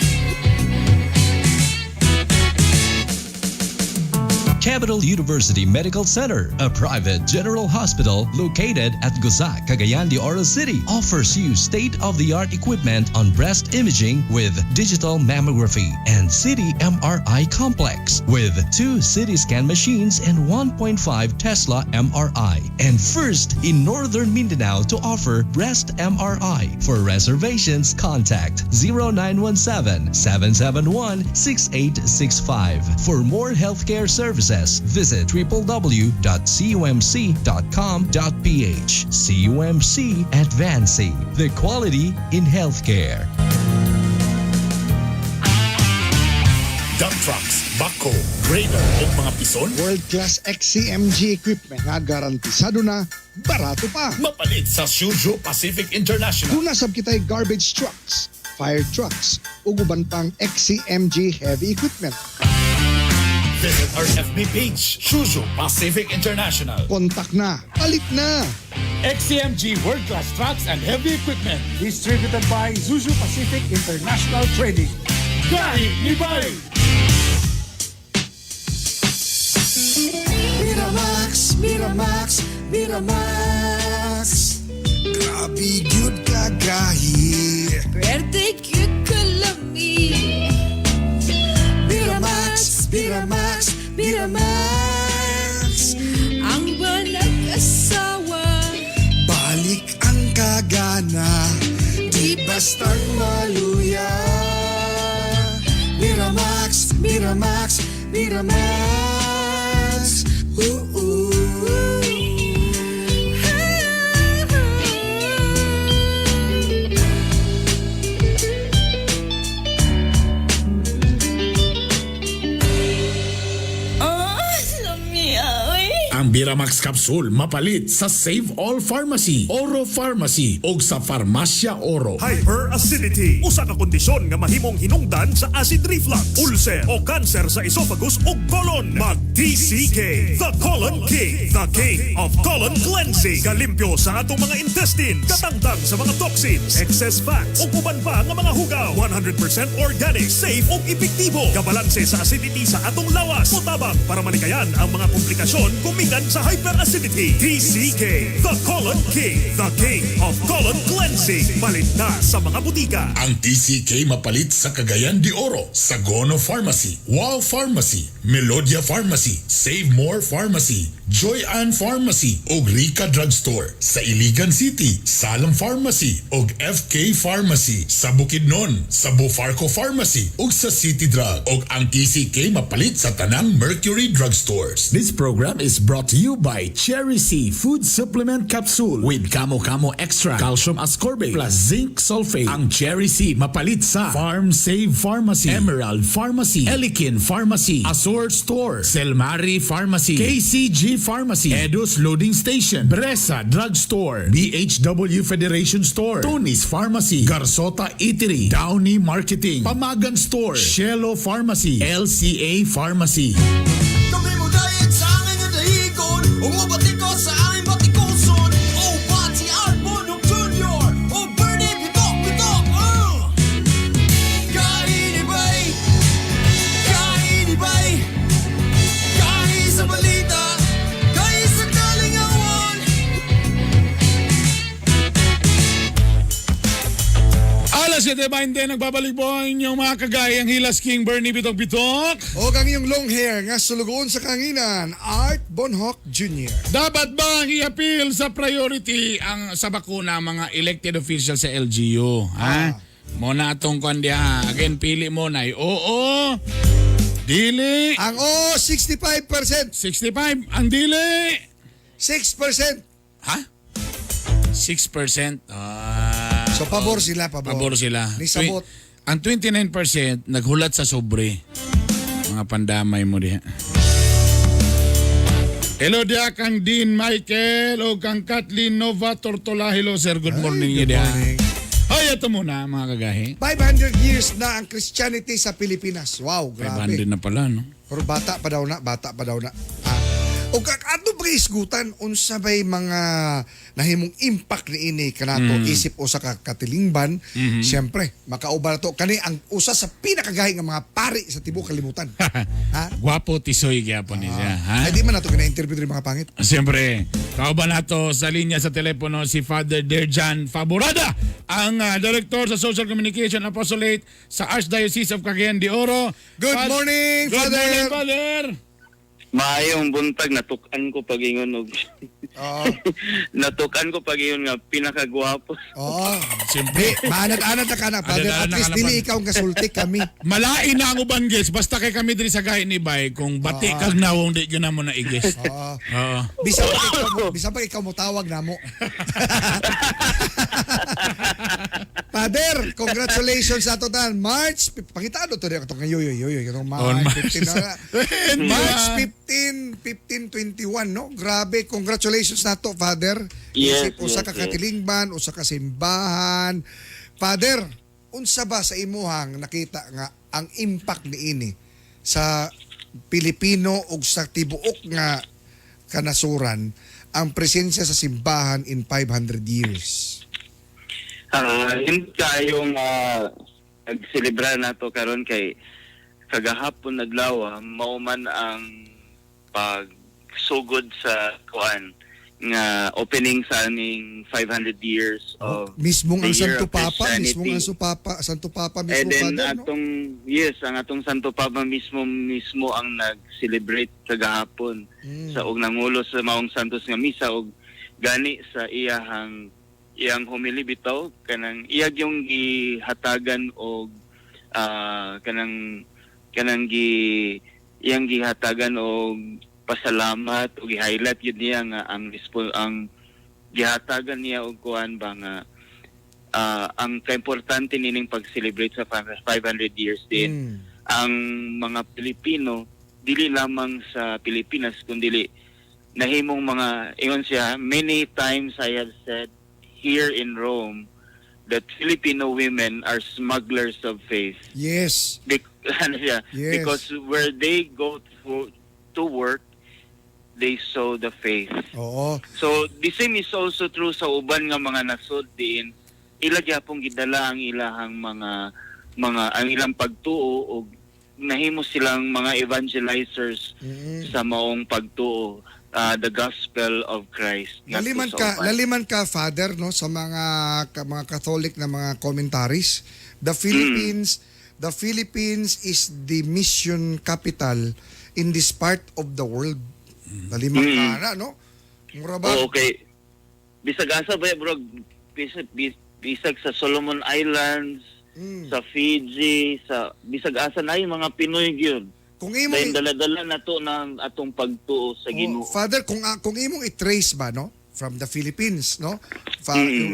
Capital University Medical Center, a private general hospital located at Gusa, Cagayan de Oro City, offers you state-of-the-art equipment on breast imaging with digital mammography and CT MRI complex with 2 CT scan machines and 1.5 Tesla MRI. And first in Northern Mindanao to offer breast MRI. For reservations, contact 0917-771-6865. For more healthcare services, visit www.cumc.com.ph. CUMC, advancing the quality in healthcare. Dump trucks, backhoe, grader o mga pison. World-class XCMG equipment nga garantisado na, barato pa. Mapalit sa Suzhou Pacific International. Duna sab kitay garbage trucks, fire trucks, ug uban pang XCMG heavy equipment. Visit our FB page, Suzhou Pacific International. Kontak na, palit na! XCMG World Class Trucks and Heavy Equipment. Distributed by Zuzu Pacific International Trading. Gahi ni Bay! Miramax, Miramax, Miramax. Grabe gyud kagahi. Pwerte gyud kalami. Biramax, Biramax, Biramax. Ang walang asawa. Balik ang kagana, di bastang maluya. Miramax, Miramax, Miramax. Ooh, ooh. Oh, lami oy. Ang Biramax Capsule mapalit sa Save All Pharmacy, Oro Pharmacy o sa Farmacia Oro. Hyperacidity, usa ka kondisyon nga mahimong hinungdan sa acid reflux, ulcer o cancer sa esophagus ug colon. Mag TCK, the Colon King, the king of colon cleansing. Kalimpyo sa atong mga intestines, katangtang sa mga toxins, excess fats ug uban pa nga mga hugaw. 100% organic, safe ug epektibo. Kabalanse sa acidity sa atong lawas. Mutabang para malikayan ang mga komplikasyon gumikan sa hyperacidity. TCK, the Colon King, the king of colon cleansing. Palit na sa mga butika. Ang TCK mapalit sa Cagayan de Oro, sa Gono Pharmacy, Wow Pharmacy, Melodia Pharmacy, Save More Pharmacy, Joy Ann Pharmacy ug Rica Drugstore. Sa Iligan City, Salam Pharmacy ug FK Pharmacy. Sa Bukidnon, sa Bufarco Pharmacy ug sa City Drug. Ug ang TCK mapalit sa tanang Mercury Drugstores. This program is brought to you by Cherry C Food Supplement Capsule with Kamo Kamo Extra, Calcium Ascorbate plus Zinc Sulfate. Ang Cherry C mapalit sa Farm Save Pharmacy, Emerald Pharmacy, Elikin Pharmacy, Azure Store, Selmari Pharmacy, KCG Pharmacy, Edos Loading Station, Bresa Drugstore, BHW Federation Store, Tony's Pharmacy, Garsota Eatery, Downey Marketing, Pamagan Store, Shelo Pharmacy, LCA Pharmacy. Kami mo diet sa angin nga dahigon, umubati ko sa aming batikuson. Oh, Bati Art Bonok Jr. Oh, Bernie Bitok Bitok. Kainibay, kainibay, kahi sa balita, kahi sa kalingawan. Alas 7:20, nagbabalik po ang inyong mga kagayang Hilas King Bernie Bitok Bitok. O ang iyong long hair nga sulugoon sa kanginan, Art Bonhoc Jr. Dapat bang i-appeal sa priority ang sa bakuna ang mga elected officials sa LGU? Ha? Mo na atong kwan diha. Again, pili mo na. Oo. Dili. Ang O, 65%. 65. Ang dili. 6%. Ha? 6%. Ah. So, pabor sila, pabor. Pabor sila. Ni sabot. Ang 29% naghulat sa sobre. Mga pandamay mo diha. Hello diha kang Dean Michael o kang Kathleen Nova Tortola. Hello sir, good morning Good niyo diha. morning. Ay, ito muna mga kagahi. 500 years na ang Christianity sa Pilipinas. Wow, grabe. 500 na pala, no? Pero bata pa daw na, bata pa daw na. Ah. O ato pa isgutan unsa bay mga nahimong impact niini kanato isip usa ka katilingban? Siyempre, makauban na to kani ang usa sa pinakagahi nga mga pari sa tibuok kalibutan. Ha? Gwapo tisoy gyapon ni siya, ha? Ay di man nato gina-interview diri mga pangit. Siyempre, kauban nato sa linya sa telepono si Father Derjan Faborada, ang director sa Social Communication Apostolate sa Archdiocese of Cagayan de Oro. Good morning, Good Father! morning, Father! Maayong buntag, natukan ko pag-ingon og Oo. natukan ko pag-ingon nga pinakagwapo. Oo. Siyempre. Di, maanad-anad na ka na, Father. Anad-anad At na least ka na, dili Father. ikaw ang kasulti kami. Malain na ang uban guys. Basta kay kami diri sa gahi ni Bay, kung bati kag nawong di gyud na mo na igis. Oo. Oo. Bisan pa ikaw mo tawag namo. Father, congratulations sa ato tan. March, pakita ano to rin itong yoy yoy yoy itong On March March. 15 na. March 15, 1521, no? Grabe, congratulations na to, Father. Yes, Isip usa yes, ka yes. katilingban, usa ka simbahan. Father, unsa ba sa imuhang nakita nga ang impact niini sa Pilipino ug sa tibuok nga kanasuran ang presensya sa simbahan in 500 years? Hindi kayong nagselebra nato karon kay kagahapon adlaw mao man ang pagsugod sa kuan Nga opening sa aning 500 years of Mismong the ang year Santo of Papa, mismong ang Christianity. Santo Papa mismo, And then Father, no? atong, yes, ang atong Santo Papa mismo mismo ang nag-celebrate kagahapon sa og nangulo sa maong Santos nga misa, og gani sa iyang homily bitaw, kanang iyag yung gihatagan og kanang kanang gi iyang gihatagan og pasalamat og gi-highlight yun niya nga ang gihatagan niya og kuan ba nga ang kaimportante nining pag-celebrate sa 500 years din ang mga Pilipino, dili lamang sa Pilipinas kundi nahimong mga, ingon siya, "Many times I have said here in Rome that Filipino women are smugglers of faith." Ano siya, because where they go to work, they sow the faith. So the same is also true sa uban nga mga nasod diin ila gyapon gidala ang ilahang mga ang ilang pagtuo og nahimo silang mga evangelizers sa maong pagtuo, the gospel of Christ ngadto Laliman sa ka, uban. Laliman ka, Father, no, sa mga Catholic na mga commentaries. The Philippines is the mission capital in this part of the world. Laliman ka na, no? Mura ba? Oo, okay. Bisag asa ba, bro, bisag sa Solomon Islands, sa Fiji, sa bisag asa na yung mga Pinoy gyud. Kung imo Dahil dala-dala na to ng atong pagtuo sa Oh, Ginoo. Father, kung imong i-trace ba, no, from the Philippines, no,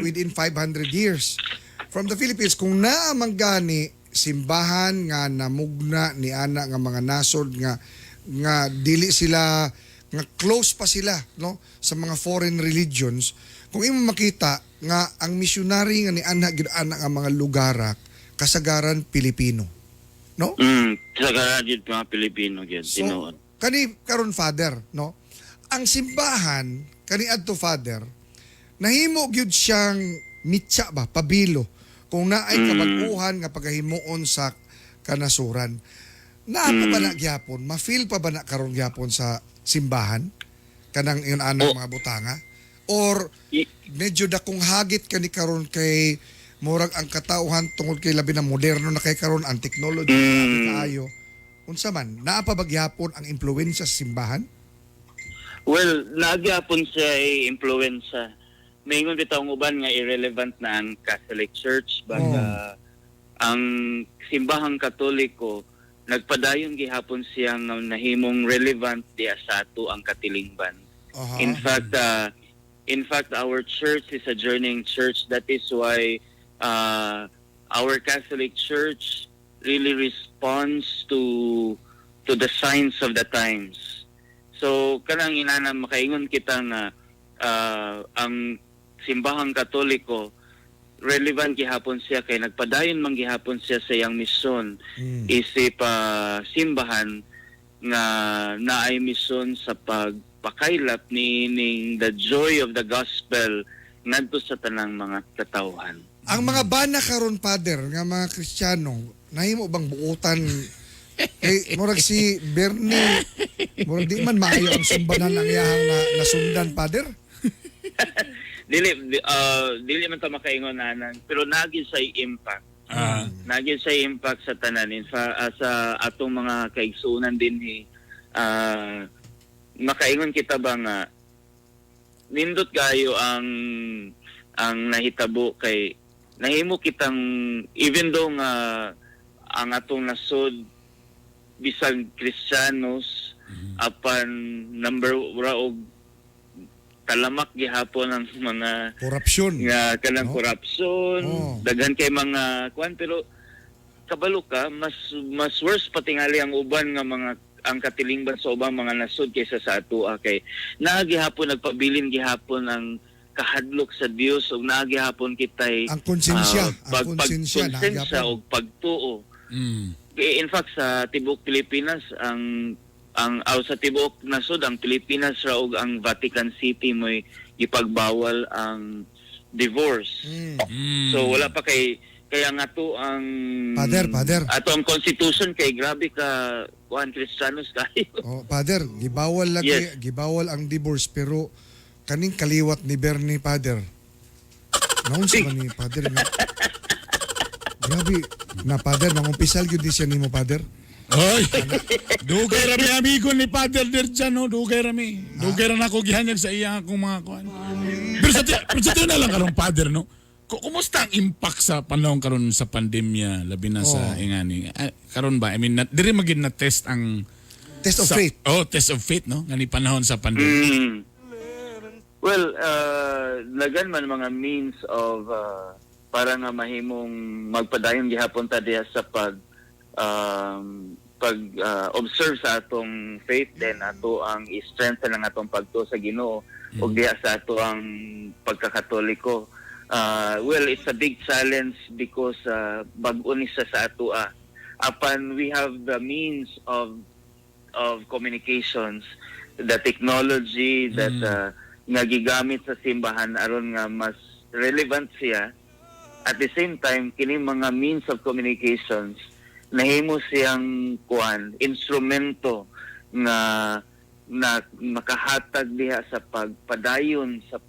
within 500 years from the Philippines, kung naa man gani simbahan nga namugna ni ana nga mga nasod nga dili sila nga close pa sila, no, sa mga foreign religions, kung imo makita nga ang missionary nga ni ana gid ana nga mga lugarak, kasagaran Pilipino, no? Sa gyud mga Pilipino gyud, So, tinuod. kani karon, Father, no? Ang simbahan kani adto, Father, nahimo gyud siyang mitsa ba, pabilo kung naay kabag-uhan nga pagahimuon sa kanasuran. Naa pa ba na gyapon? Ma-feel pa ba na karon gyapon sa simbahan kanang yun anang Oh. mga butanga? Or medyo dakong hagit kani karon kay murag ang katauhan tungod kay labi na moderno na kay karon ang technology, kaayo? Unsa man, naa pa ba gyapon ang impluwensya sa simbahan? Well, nagyapon siya ay impluwensya. Maingon bitaw ang uban nga irrelevant na ang Catholic Church, but ang simbahang Katoliko nagpadayon gihapon siyang nahimong relevant diya sa ato ang katilingban. In fact, our church is a journeying church. That is why our Catholic Church really responds to the signs of the times. So kanang inana, makaingon kita nga ang simbahang Katoliko relevant gihapon siya kay nagpadayon man gihapon siya sa iyang misyon isip simbahan nga naay misyon sa pagpakaylap ni ning the joy of the gospel ngadto sa tanang mga katawhan. Ang mga bana karon, Father, nga mga Kristiyano, nahimo bang buutan kay murag si Bernie, murag di man maayo ang sumbanan ang iyahang na, nasundan, Father? Dili man ta makaingon anan, pero nagi sa impact. Nagi sa impact sa tanan in sa atong mga kaigsuonan dinhi. Makaingon kita ba nga nindot kayo ang nahitabo kay nahimo kitang even though nga ang atong nasod bisag Kristiyanos, apan number ra og talamak gihapon ang mga Korupsyon. Nga kanang No? korupsyon, daghan kay mga kuan, pero kabalo ka, mas mas worse pa tingali ang uban nga mga ang katilingban sa ubang mga nasod kaysa sa atoa kay naa gihapon, nagpabilin gihapon ang kahadlok sa Dios ug naa gihapon kitay Ang konsensya, ang konsensya, naa konsensya gihapon. ug pagtuo. In fact, sa tibuok Pilipinas ang aw, sa tibuok nasod, ang Pilipinas ra ug ang Vatican City mo'y gipagbawal ang divorce. So wala pa kay kaya nga to ang Father, Father. Ato ang constitution kay grabe ka kuan, Kristiyanos kayo. Oh, Father, gibawal lagi, Yes. gibawal ang divorce, pero Kaning kaliwat ni Bernie, Father. Naunsa ba ni Father nga? Grabe, na Father, mangumpisal gyud ni siya nimo, Father. Oy! Dugay rami amigo ni Father Dirjan, no? Dugay rami. Dugay ra nako gihanyag sa iya akong mga kuan. Pero sa na lang karon, Father, no? Kumusta ang impact sa panahon karon sa pandemya, labi na sa ingani? Ah, karon ba? I mean, na, diri magid na test ang Test of faith. Oh, test of faith, no? Ngani panahon sa pandemya. Well, lagan man mga means of para nga mahimong magpadayon gihapon ta diha sa pag observe sa atong faith, then ato ang i-strengthen ang atong pagtuo sa Ginoo ug diha sa ato ang pagkakatoliko. Well, it's a big challenge because bag-o ni siya sa ato ah. Apan we have the means of communications, the technology that nga gigamit sa simbahan aron nga mas relevant siya. At the same time, kini mga means of communications nahimo siyang kuan, instrumento nga na makahatag diha sa pagpadayon sa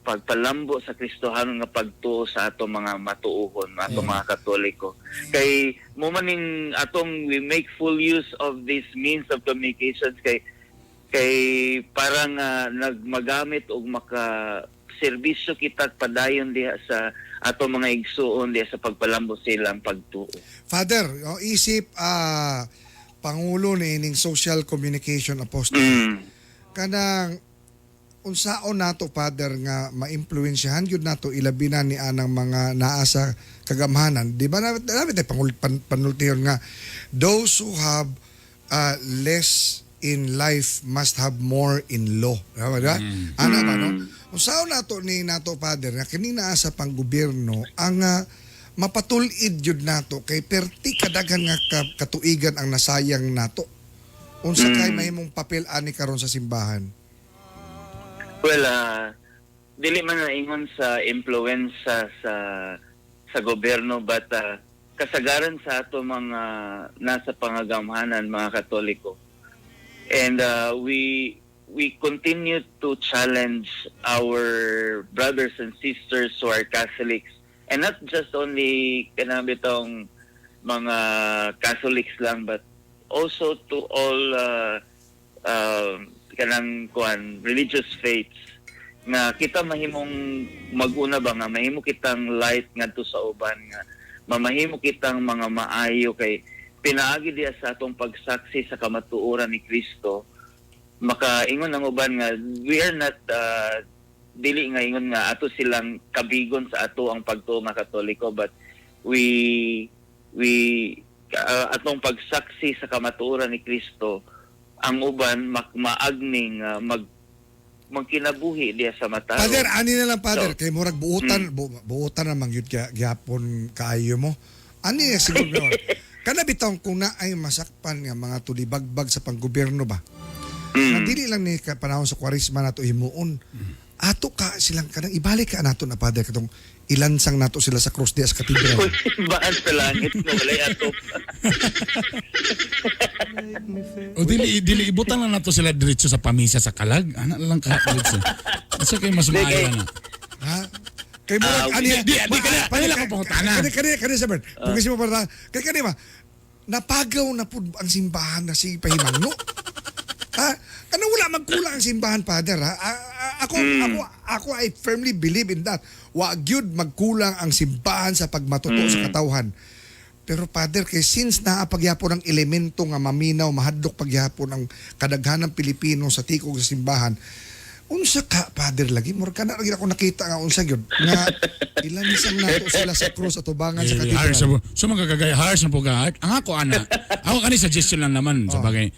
pagpalambo sa Kristohanon nga pagtuo sa ato mga matuohon, ato mga Katoliko. Kay mo maning atong we make full use of these means of communications kay parang nagmagamit og maka serbisyo kita padayon diha sa ato mga igsuon diha sa pagpalambo silang pagtuo. Father, oh, isip pangulo ni ining Social Communication Apostle. Kanang unsaon nato, Father, nga maimpluwensyahan gyud nato ilabi na ni anang mga naa sa kagamhanan, di ba? Na nabi tay panultihon nga those who have less in life must have more in law, di ba, di ba? Ana ba, no? Unsaon nato ni nato, Father, nga kini naa sa panggobyerno ang mapatul-id gyud nato kay perti kadaghan nga katuigan ang nasayang nato? Unsa kay mahimong papel ani karon sa simbahan? Well, dili man na ingon sa impluwensya sa gobyerno, but kasagaran sa ato mga nasa pangagamhanan, mga Katoliko. And we continue to challenge our brothers and sisters who are Catholics, and not just only kanang bitong mga Catholics lang, but also to all kanang kuan, religious faiths, nga kita mahimong maguna ba, nga mahimo kitang light ngadto sa uban, nga mamahimo kitang mga maayo kay pinaagi diya sa atong pagsaksi sa kamatuoran ni Kristo, makaingon ang uban nga we are not dili nga ingon nga ato silang kabigon sa ato ang pagtuo nga Katoliko, but we atong pagsaksi sa kamatuoran ni Kristo, ang uban maagning mag magkinabuhi diya sa matarong. Father, ani na lang, Father, So, kay murag buutan, buutan namang yun gyapon kaayo mo. Ani siguro no. Kana bitaw kung na ay masakpan nga mga tulibagbag sa panggobyerno ba? Na dili lang ni ka panahon sa Kwaresma nato himuon. Ato ka silang kanang ibalik ka nato na, Father, katong ilansang nato sila sa cross diya sa katedral. Baan sa langit na walay atop. O dili dili ibutan lang nato sila diretso sa pamisa sa kalag. Ana lang ka diretso. Unsa kay mas Di, maayo na? Ha? Kay murag Ah, ani di, kanila ko pangutana. Kani kani kani sa Bert. Pagkasi mo para kay kani ba? Napagaw na pud ang simbahan na si pahimangno. Ha? Ano, wala magkulang ang simbahan, Father, ha? Ako ako I firmly believe in that. Wa gyud magkulang ang simbahan sa pagmatuto sa katawhan. Pero Father, kay since naa pagyapon ang elemento nga maminaw, mahadlok pagyapon ang kadaghanang Pilipino sa tikog sa simbahan, unsa ka, Father, lagi murag kana lagi ako nakita nga unsa gyud nga ilansang nato sila sa cross atubangan sa Dili, harsh katedral. sa mga kagaya, harsh na po ka. Ang ako ana, ako kani suggestion lang naman sa bagay.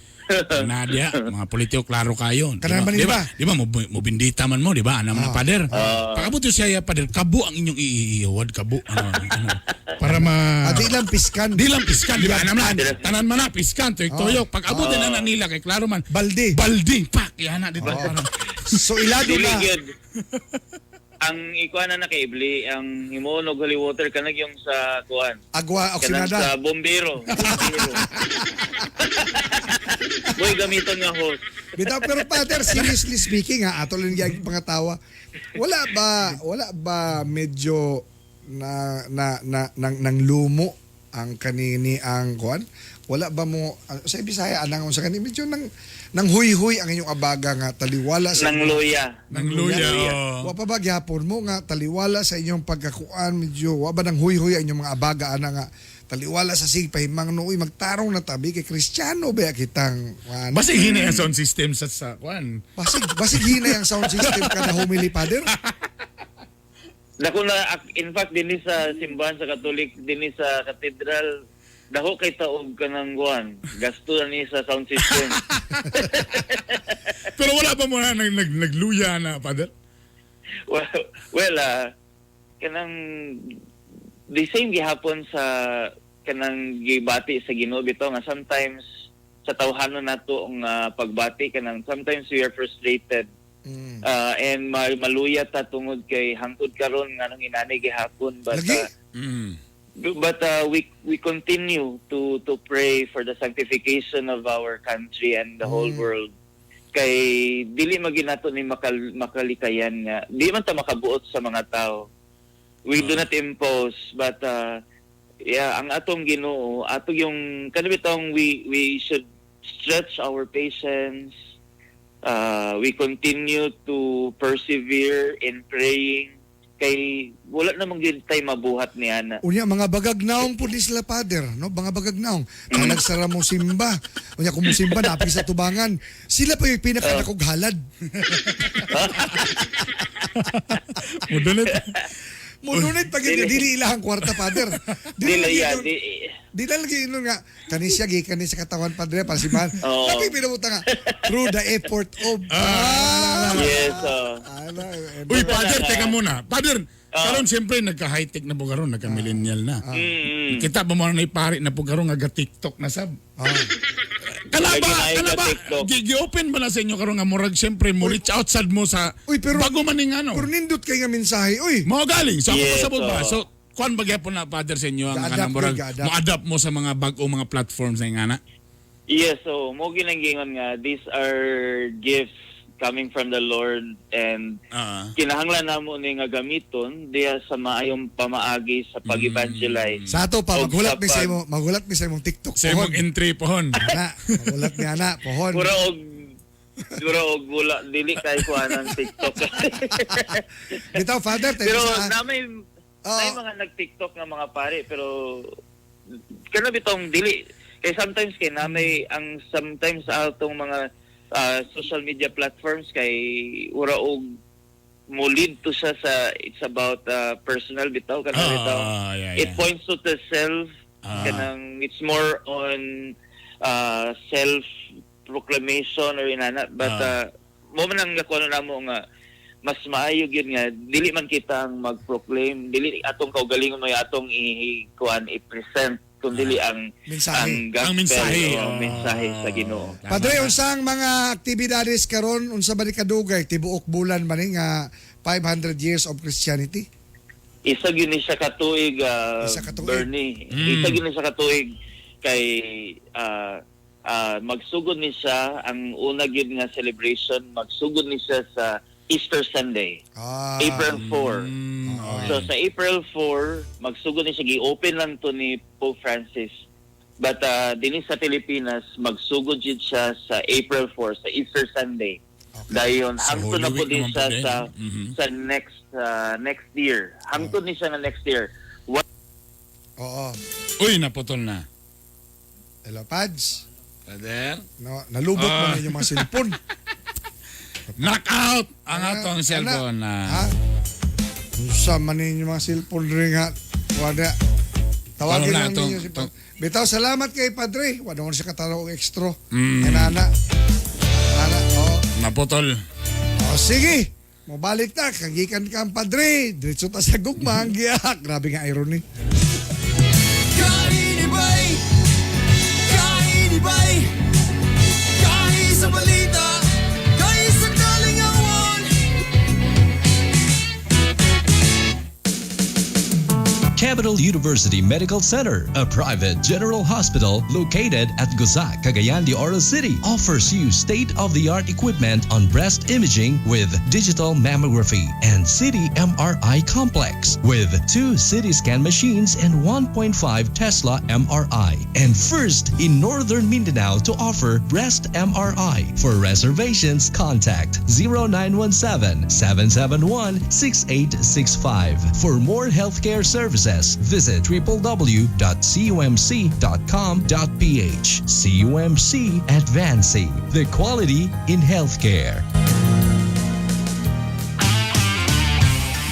Nadia, mga politiko klaro kayo. Di Kanang ba? man Di ba? ba? Di ba mo bindita man mo, di ba? Ana mga pader. Pakabot siya pader, kabo ang inyong iiwad kabo. Ano, ano, para ma Ah, di lang piskan. Di lang piskan, di ba? Anam na, tanan man na, piskan, tuyok-tuyok. Pag abot din na nila, kay klaro man. Balde. Balde, pak, yan na, dito. Parang- So ilado Dili na. gyud. Ang ikuan na nakaibli ang himuon og holy water kanang yung sa kuan. Agwa Kanang oksinada. sa bombero. Bombero. Boy gamiton nga hose. Bitaw, pero Father, seriously speaking ha, ato lang yung pangatawa. Wala ba medyo na na na nang, nang lumo ang kanini ang kuan? Wala ba mo sa Bisaya anang sa kani medyo nang huy-huy ang inyong abaga nga taliwala sa Nang luya. Nang luya. Oh. Wa pa ba gyapon mo nga taliwala sa inyong pagkakuan, medyo wa ba nang huy-huy ang inyong mga abaga ana nga taliwala sa sig pahimang no, uy, magtarong na tabi kay Kristiyano ba kitang ano? Basig hinay ang sound system sa kuan. Basig hinay ang sound system kada homily, Father. Dako na in fact dinhi sa simbahan sa Katolik, dinhi sa katedral, dako kay taog kanang kuan. Gasto na ni sa sound system. Pero wala pa mo na nagluya na, Father? Well, kanang the same gihapon sa kanang gibati sa Ginoo bitaw nga sometimes sa tawhanon nato nga pagbati, kanang sometimes we are frustrated and maluya ta tungod kay hangtod karon nganong inani gihapon, but Lagi. But we continue to pray for the sanctification of our country and the whole world kay dili man nato ni makalikayan nga di man ta makabuot sa mga tao. We do not impose, but yeah, ang atong Ginoo ato yung kani bitong we should stretch our patience. We continue to persevere in praying kay wala namang gyud tay mabuhat ni ana. Unya mga bagagnaong po ni sila, Father, no? Mga bagagnaong. Talag sara mo simba. Unya kung mo simba napi sa tubangan. Sila pa yung pinakanakog halad. Mudunit. Mununit pag dili, dili ilahang kwarta, Father. Dili lagi ya di Di na lagi yun nga. Kani siya, gikan ni sa katawan, Padre, para si Man. Oo. Lagi pinabuta nga. Through the effort of... Ah, Yes, oh. Ala, eh, Uy, Father, teka muna. Father, karon siyempre nagka-high-tech na po karon, nagka-millennial na. Kita ba mo na ipari na po karon nga ga-TikTok na sab? Kala ba, Lagi na kala ba, TikTok. gi-open ba na sa inyo karon nga murag siyempre mo reach out sad mo sa Uy, pero- bago man ning ano. Pero nindot kay nga mensahe. Uy, Mao galing. So ako Yes, pasabot ba? oo. So kuan ba gyapon na, Father, sa inyo ang Ga-adapt kanang murag yun, ga-adapt. mo-adapt mo sa mga bag-o mga platforms na ingana? Yes, so mo ginanggingon nga these are gifts coming from the Lord and kinahanglan namo ni nga gamiton diha sa maayong pamaagi sa pag-evangelize. Sa ato pa, Og maghulat mi sa imo, maghulat mi sa imong TikTok. Sa imong Pohon. entry pohon. Ana, maghulat mi ana, pohon. Mura og wala dili kay kuan ang TikTok. Bitaw, Father, tayo Pero sa... namay Oo. may mga nag-TikTok nga mga pare, pero kana bitong dili kay sometimes kay namay ang sometimes atong mga social media platforms kay ura og mo lead to siya sa it's about personal bitaw kana bitaw. It points to the self, kanang it's more on self proclamation or inana, but mo man ang nakuha namo nga mas maayo gyud nga dili man kita ang mag-proclaim, dili atong kaugalingon may atong i-kuan i-present, kundi ang Mensahe. ang gospel. Ang mensahe. O, mensahe sa Ginoo. Padre, unsang mga aktibidades karon, unsa ba ni kadugay tibuok bulan ba ni nga 500 years of Christianity? Isa gyud ni siya katuig, Isa ka tuig. Bernie. Isa gyud ni siya katuig kay magsugod ni siya ang una gyud nga celebration, magsugod ni siya sa Easter Sunday, April 4. So sa April 4, magsugod ni siya, gi-open lang to ni Pope Francis. But dinhi sa Pilipinas, magsugod jud siya sa April 4, sa Easter Sunday. Dayon Sa hangtod Holy na po Week din naman siya po din. sa sa next year. Hangtod ni siya nga next year. Oo. Uy, naputol na. Hello, Pads. Father? No, nalubot mo na yung mga cellphone. Knockout ang atong Ana, cellphone na. Ha? Unsa man ninyo mga cellphone rin nga. Wala. Tawagin Wala, lang ninyo si Bitaw, salamat kay Padre. Wala ko siya kataraw og extra. Ana. Ana, oh. Naputol. Oh, sige. Mobalik ta, kagikan ka ang Padre. Diretso ta sa gugma ang giyak. Grabe nga irony. Kainibay, kainibay, kahi sa balita, kahi sa kalingawan. Capital University Medical Center, a private general hospital located at Gusa, Cagayan de Oro City, offers you state-of-the-art equipment on breast imaging with digital mammography and city MRI complex with two CT scan machines and 1.5 Tesla MRI. And first in Northern Mindanao to offer breast MRI. For reservations, contact 0917 771 6865. For more healthcare services, visit www.cumc.com.ph. CUMC, advancing the quality in healthcare.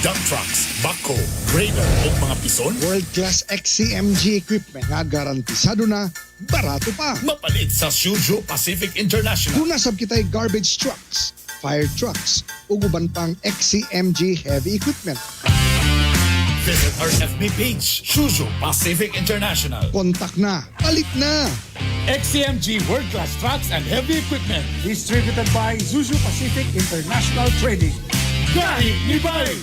Dump trucks, backhoe, grader o mga pison. World-class XCMG equipment nga garantisado na, barato pa. Mapalit sa Suzhou Pacific International. Duna sab kitay garbage trucks, fire trucks, ug uban pang XCMG heavy equipment. Visit our FB page, Suzhou Pacific International. Kontak na, palit na! XCMG World Class Trucks and Heavy Equipment. Distributed by Zuzu Pacific International Trading. Gahi ni Bay!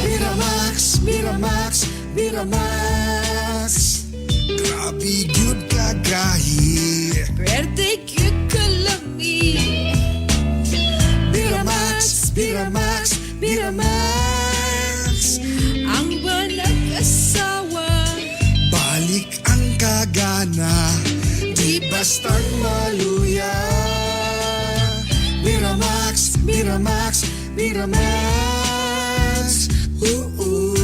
Miramax, Miramax, Miramax. Grabe gyud ka gahi. Pwerte cute kalami. Miramax, Miramax, Miramax. Ang nag-asawa. Balik ang kagana, di bastang maluya. Miramax, Miramax, Miramax. Ooh, ooh.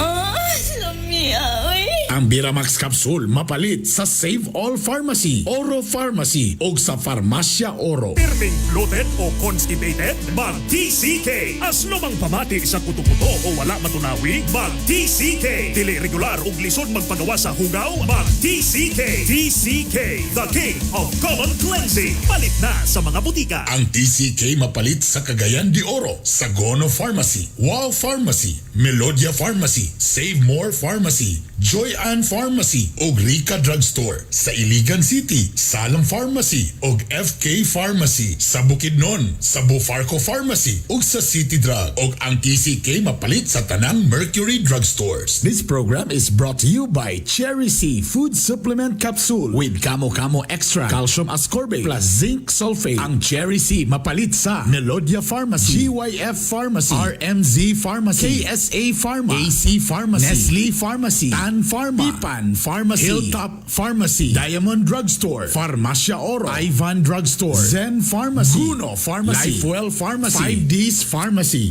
Oh, lamia, oy. Ang Biramax Capsule mapalit sa Save All Pharmacy, Oro Pharmacy o sa Farmacia Oro. Pirming bloated o constipated? Mag-TCK! Aslomang pamati sa kuto-kuto o wala matunawi? Mag-TCK! Dili regular ug lisod magpagawa sa hugaw? Mag-TCK! TCK, the king of colon cleansing. Palit na sa mga butika. Ang TCK mapalit sa Cagayan de Oro, Sagono Pharmacy, Wow Pharmacy, Melodia Pharmacy, Save More Pharmacy, Joy Ann Pharmacy ug Rica Drugstore. Sa Iligan City, Salam Pharmacy ug FK Pharmacy. Sa Bukidnon, sa Bufarco Pharmacy ug sa City Drug. Ug ang TCK mapalit sa tanang Mercury Drugstores. This program is brought to you by Cherry C Food Supplement Capsule with Kamo Kamo Extra, Calcium Ascorbate plus Zinc Sulfate. Ang Cherry C mapalit sa Melodia Pharmacy, GYF Pharmacy, RMZ Pharmacy, KSA Pharma, AC Pharmacy, Nestle Pharmacy, Tan Pharma, Pipan Pharmacy, Hilltop Pharmacy, Diamond Drugstore, Farmacia Oro, Ivan Drugstore, Zen Pharmacy, Guno Pharmacy, Lifewell Pharmacy, 5Ds Pharmacy.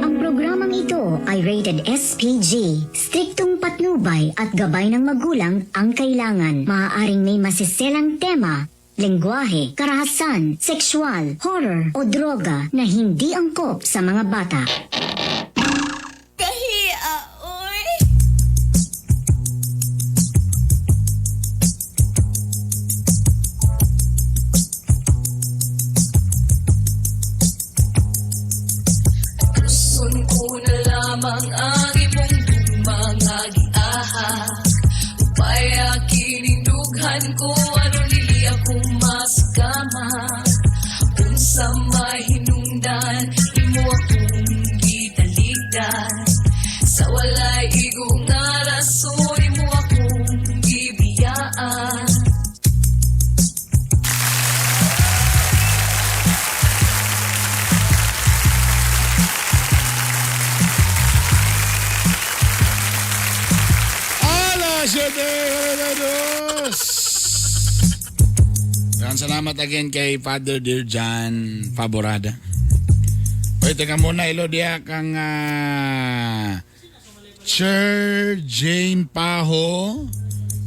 Ang programang ito ay rated SPG. Striktong patnubay at gabay ng magulang ang kailangan. Maaaring may masiselang tema, lengguwahe, karahasan, sexual, horror o droga na hindi angkop sa mga bata. Kahia, oy. Gusto ko na lamang ang imong mga giahak. Upaya kinindughan ko aron dili ako maskama. Unsa may hinungdan imo akong gitalikdan. Sa walay igo nga rason imo akong gibiyaan. Alas 7:42. Yan, salamat again kay Father Dear John Faborada. Oy, teka muna, ilo diya kang Chair Jane Paho,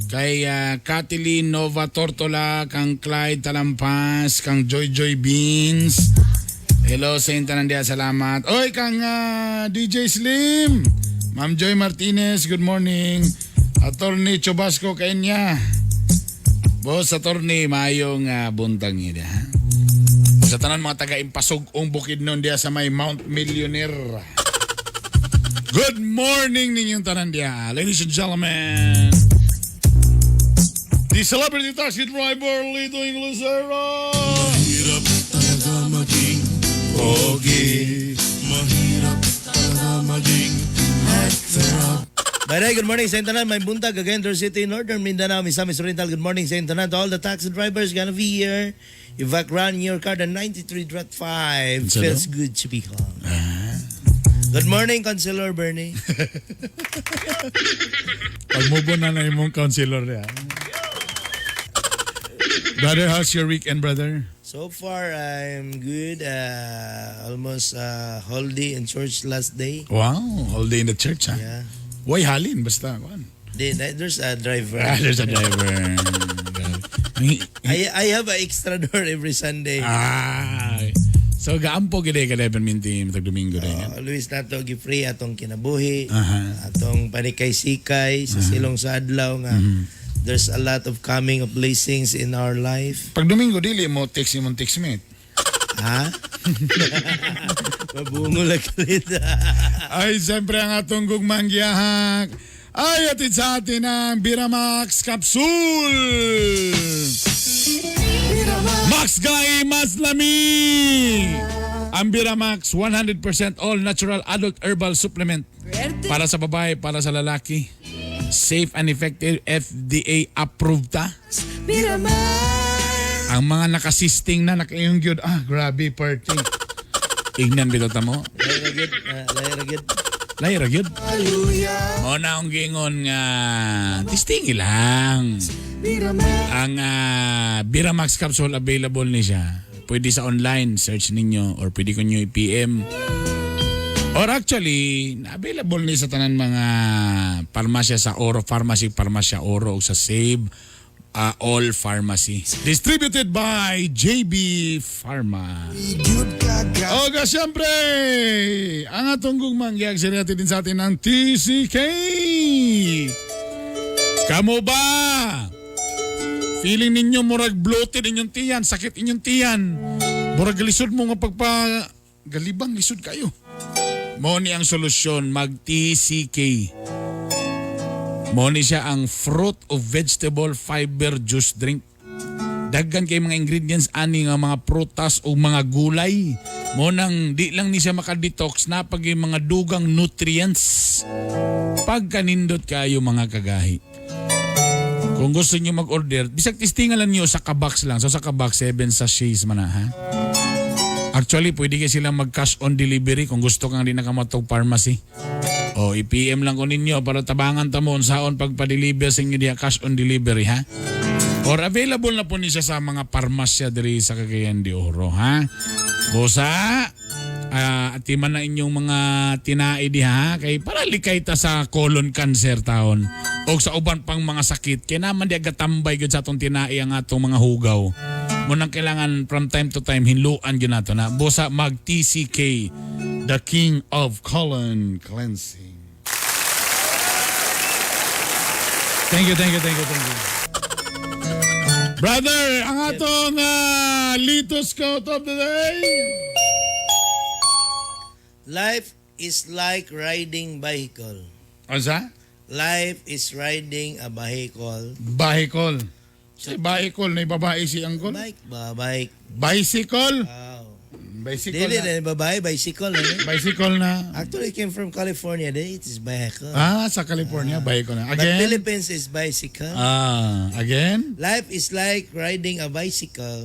kay Kathleen Nova Tortola, kang Clyde Talampas, kang Joy Joy Beans. Hello sa intanan diya, salamat. Oy, kang DJ Slim. Ma'am Joy Martinez, good morning. Attorney Chubasco Kenya. Boss Attorney, maayong buntag niya. Ha? Sa tanan mga taga-impasog-ong bukid nun diya sa may Mount Millionaire. Good morning ninyong tanan diha. Ladies and gentlemen, the celebrity taxi driver, Lito Inglesero. Mahirap talaga maging pogi. Mahirap talaga maging heartthrob. By the way, good morning sa inyo tanan. May buntag, Cagayan City, Northern Mindanao, Misamis Oriental. Good morning sa inyo tanan. To all the taxi drivers gonna be here. If I run your car, the 93.5 Unsa feels daw? good to be home. Good morning, Councilor Bernie. Pagmubo na na imong counselor ya. Brother, how's your weekend, brother? So far, I'm good. Almost whole day in church last day. Wow, all day in the church, ha? Yeah. Why halin? Basta, kuan. There's a driver. Ah, there's a driver. I have an extra door every Sunday. Ah. So gaampo gid ka eleven minti matag Domingo day. Always nato gi-free atong kinabuhi, atong panikay-sikay sa silong sa adlaw nga there's a lot of coming of blessings in our life. Pag Domingo dili mo text imong textmate. Ha? Mabungo lang kalit. Ay, siyempre ang atong gugmang giyahak. Ay, atid sa atin ang Biramax Capsule! Max Gay Mas Lami! Ang Biramax, 100% all natural adult herbal supplement. Para sa babae, para sa lalaki. Safe and effective, FDA approved ta. Ang mga nakasisting na nakaiyong gyud, ah, grabe party. Ignan bitaw ta mo. Lahi ra gyud, ah, lahi ra gyud. Lahi ra gyud. Mao na akong giingon nga testingi lang. Ang Biramax capsule available ni siya. Pwede sa online, search ninyo or pwede ko nyo i-PM. Or actually, available ni sa tanan mga parmasya sa Oro Pharmacy, Parmasya Oro o sa Save All Pharmacy. Distributed by JB Pharma. Oga, siyempre, ang atong gugmang giyag natin din sa atin ang TCK. Kamo ba? Feeling ninyo murag bloated inyong tiyan, sakit inyong tiyan. Murag lisod mo nga pagpa galibang lisod kayo. Mo ni ang solusyon, mag TCK. Mo ni siya ang fruit of vegetable fiber juice drink. Daghan kay mga ingredients ani nga mga prutas o mga gulay. Mo nang di lang ni siya makadetox na pag yung mga dugang nutrients. Pagkanindot kayo mga kagahi. Kung gusto niyo mag-order, bisag testingan lang niyo sa kabox lang. So sa kabox, 7 sachets man na, ha? Actually, pwede kayo silang mag-cash on delivery kung gusto kang di nakamatog pharmacy. O, i-PM lang ko ninyo para tabangan ta mo unsaon pagpa-deliver sa inyo diha cash on delivery, ha? Or available na po ni siya sa mga parmasya diri sa Cagayan de Oro, ha? Busa, atiman na inyong mga tinai diha kay para likay ta sa colon cancer taon o sa uban pang mga sakit kay naman di agatambay gyud sa atong tinai ang atong mga hugaw. Munang kailangan from time to time hinluan gyud nato na busa mag TCK, the king of colon cleansing. Thank you, thank you, thank you, thank you. Brother, ang atong Lito Scout of the day. Life is like riding bicycle. Ano? Life is riding a bicycle. Bicycle. Si bicycle na babae si Uncle? Bike ba? Bike. Bicycle? Wow. Bicycle Dili na. na babae, bicycle. Ano? Bicycle na. Actually, it came from California. Then it is bicycle. Ah, sa California, bicycle na. But Again? Philippines is bicycle. Ah, again? Life is like riding a bicycle.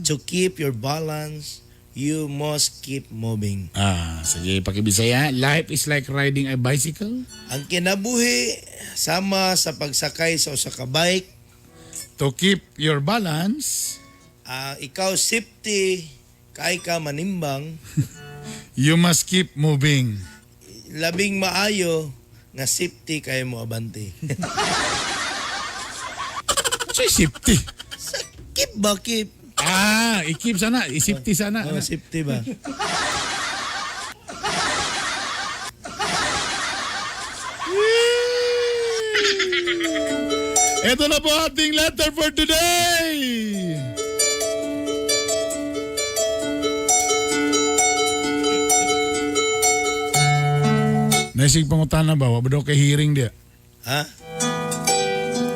To keep your balance, you must keep moving. Ah, sige, pakibisaya. Life is like riding a bicycle. Ang kinabuhi sama sa pagsakay sa usa ka bike. To keep your balance, Ikaw safety kay ka manimbang. You must keep moving. Labing maayo nga safety kay mo abante. So, safety. Keep ba keep? Ah, i-keep sana, i-safety sana. Oh, safety ba? Ito na po ating letter for today. Naisig pangutana ba? Wa ba daw kay hearing dia? Ha?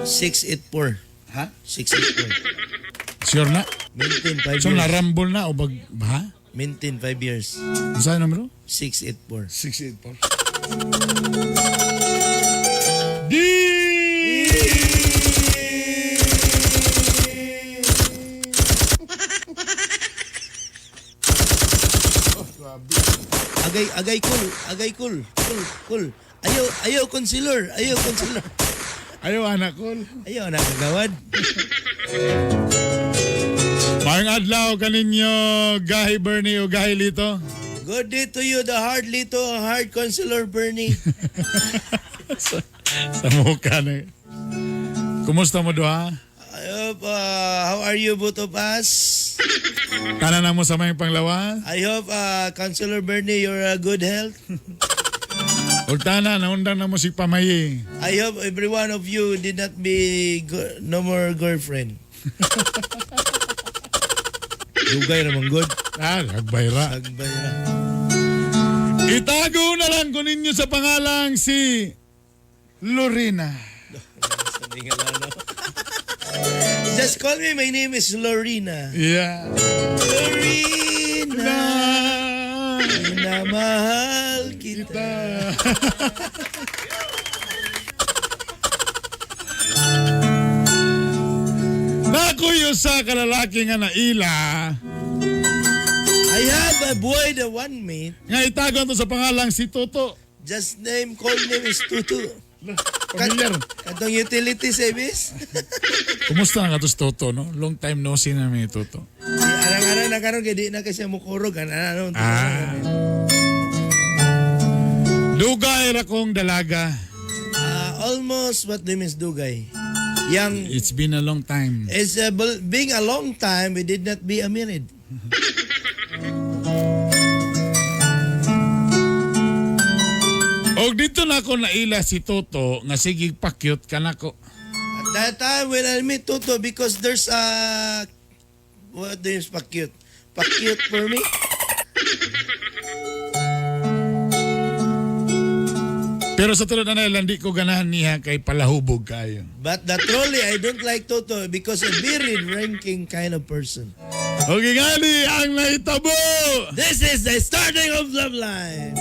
684. Ha? 684. Sure na? Maintain 5 So years. narambol na o bag ha? Maintain 5 years. Saan numero? 684. 684. Agay, agay cool, agay cool, cool, cool. Ayaw, ayaw concealer, ayaw concealer. Ayaw anak cool. Ayaw anak kagawad. Maayong adlaw kaninyo Gahi Bernie o Gahi Lito. Good day to you, the hard Lito, hard concealer Bernie. Sa mukha na. Kumusta mo doha? I hope, how are you both of us? Tanan na mo sa may panglawas? I hope, Councilor Bernie, you're good health. Ug tanan, naundang na mo si Pamayi. I hope every one of you did not be no more girlfriend. Dugay naman good. Ah, hagbay ra. Hagbay ra. Itago na lang ko ninyo sa pangalang si Lorena. Just call me, my name is Lorena. Yeah. Lorena, minamahal kita. Nakuyo sa kalalaki nga naila. I have a boy, the one mate. Nga itago to sa pangalang si Toto. Just name, call name is Tutu. Familiar. Katong utility service. Kumusta na ka to si Toto, no? Long time no see na mi Toto. Arang-arang na karon kay di na kasi mukurog ano. Ah. Dugay ra kong dalaga. Almost what do you mean dugay? Yang It's been a long time. It's being a long time we did not be a married. Og dito na ako naila si Toto nga sige pakyut ka nako. At that time when I meet Toto because there's a what do you mean pakyut? Pakyut for me? Pero sa tulad na naila, hindi ko ganahan niya kay palahubog kayo. But the trolley, I don't like Toto because a very ranking kind of person. Okay, ngali ang nahitabo! This is the starting of Love Line!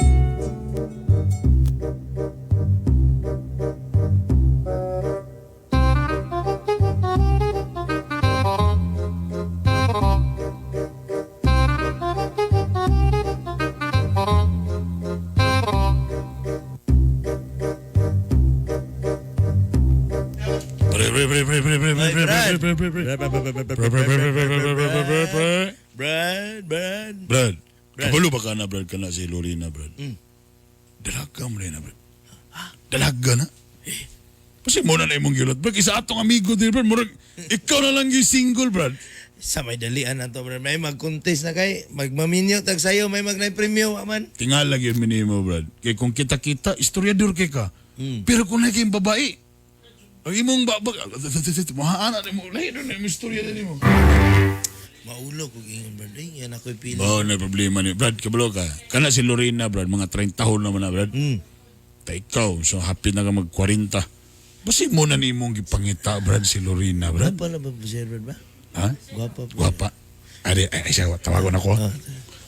Brad, Brad. Brad, kabalo ba ka na, Brad, ka na si Lorena, Brad? Dalaga mo na, Brad. Dalaga na? Kasi mo na na imong gilot, Brad. Isa atong amigo din, Brad. Murag, ikaw na lang yung single, Brad. Sa may dalian na to, Brad. May mag-contest na kay. Magmaminyo tag sayo, may magnay premyo, aman. Tingala gyud minimo, Brad. Kay kung kita-kita, istoryador kay ka. Pero kung naging babae, ang imong babag, mahaana na mo, lahi na imong istorya na nimo. Maulo kog ingon, Brad. Ay, yan ako'y pili. Oh, na problema ni Brad, kabalo ka. Kana si Lorena, Brad, mga 30 taon naman na, Brad. Ta ikaw, so happy na ka mag-40. Basi mo na ni imong gipangita, Brad, si Lorena, Brad. Gwapa na ba siya, Brad ba? Ha? Gwapa po. Gwapa. Ay, ay, ay, siya, tawagon ako.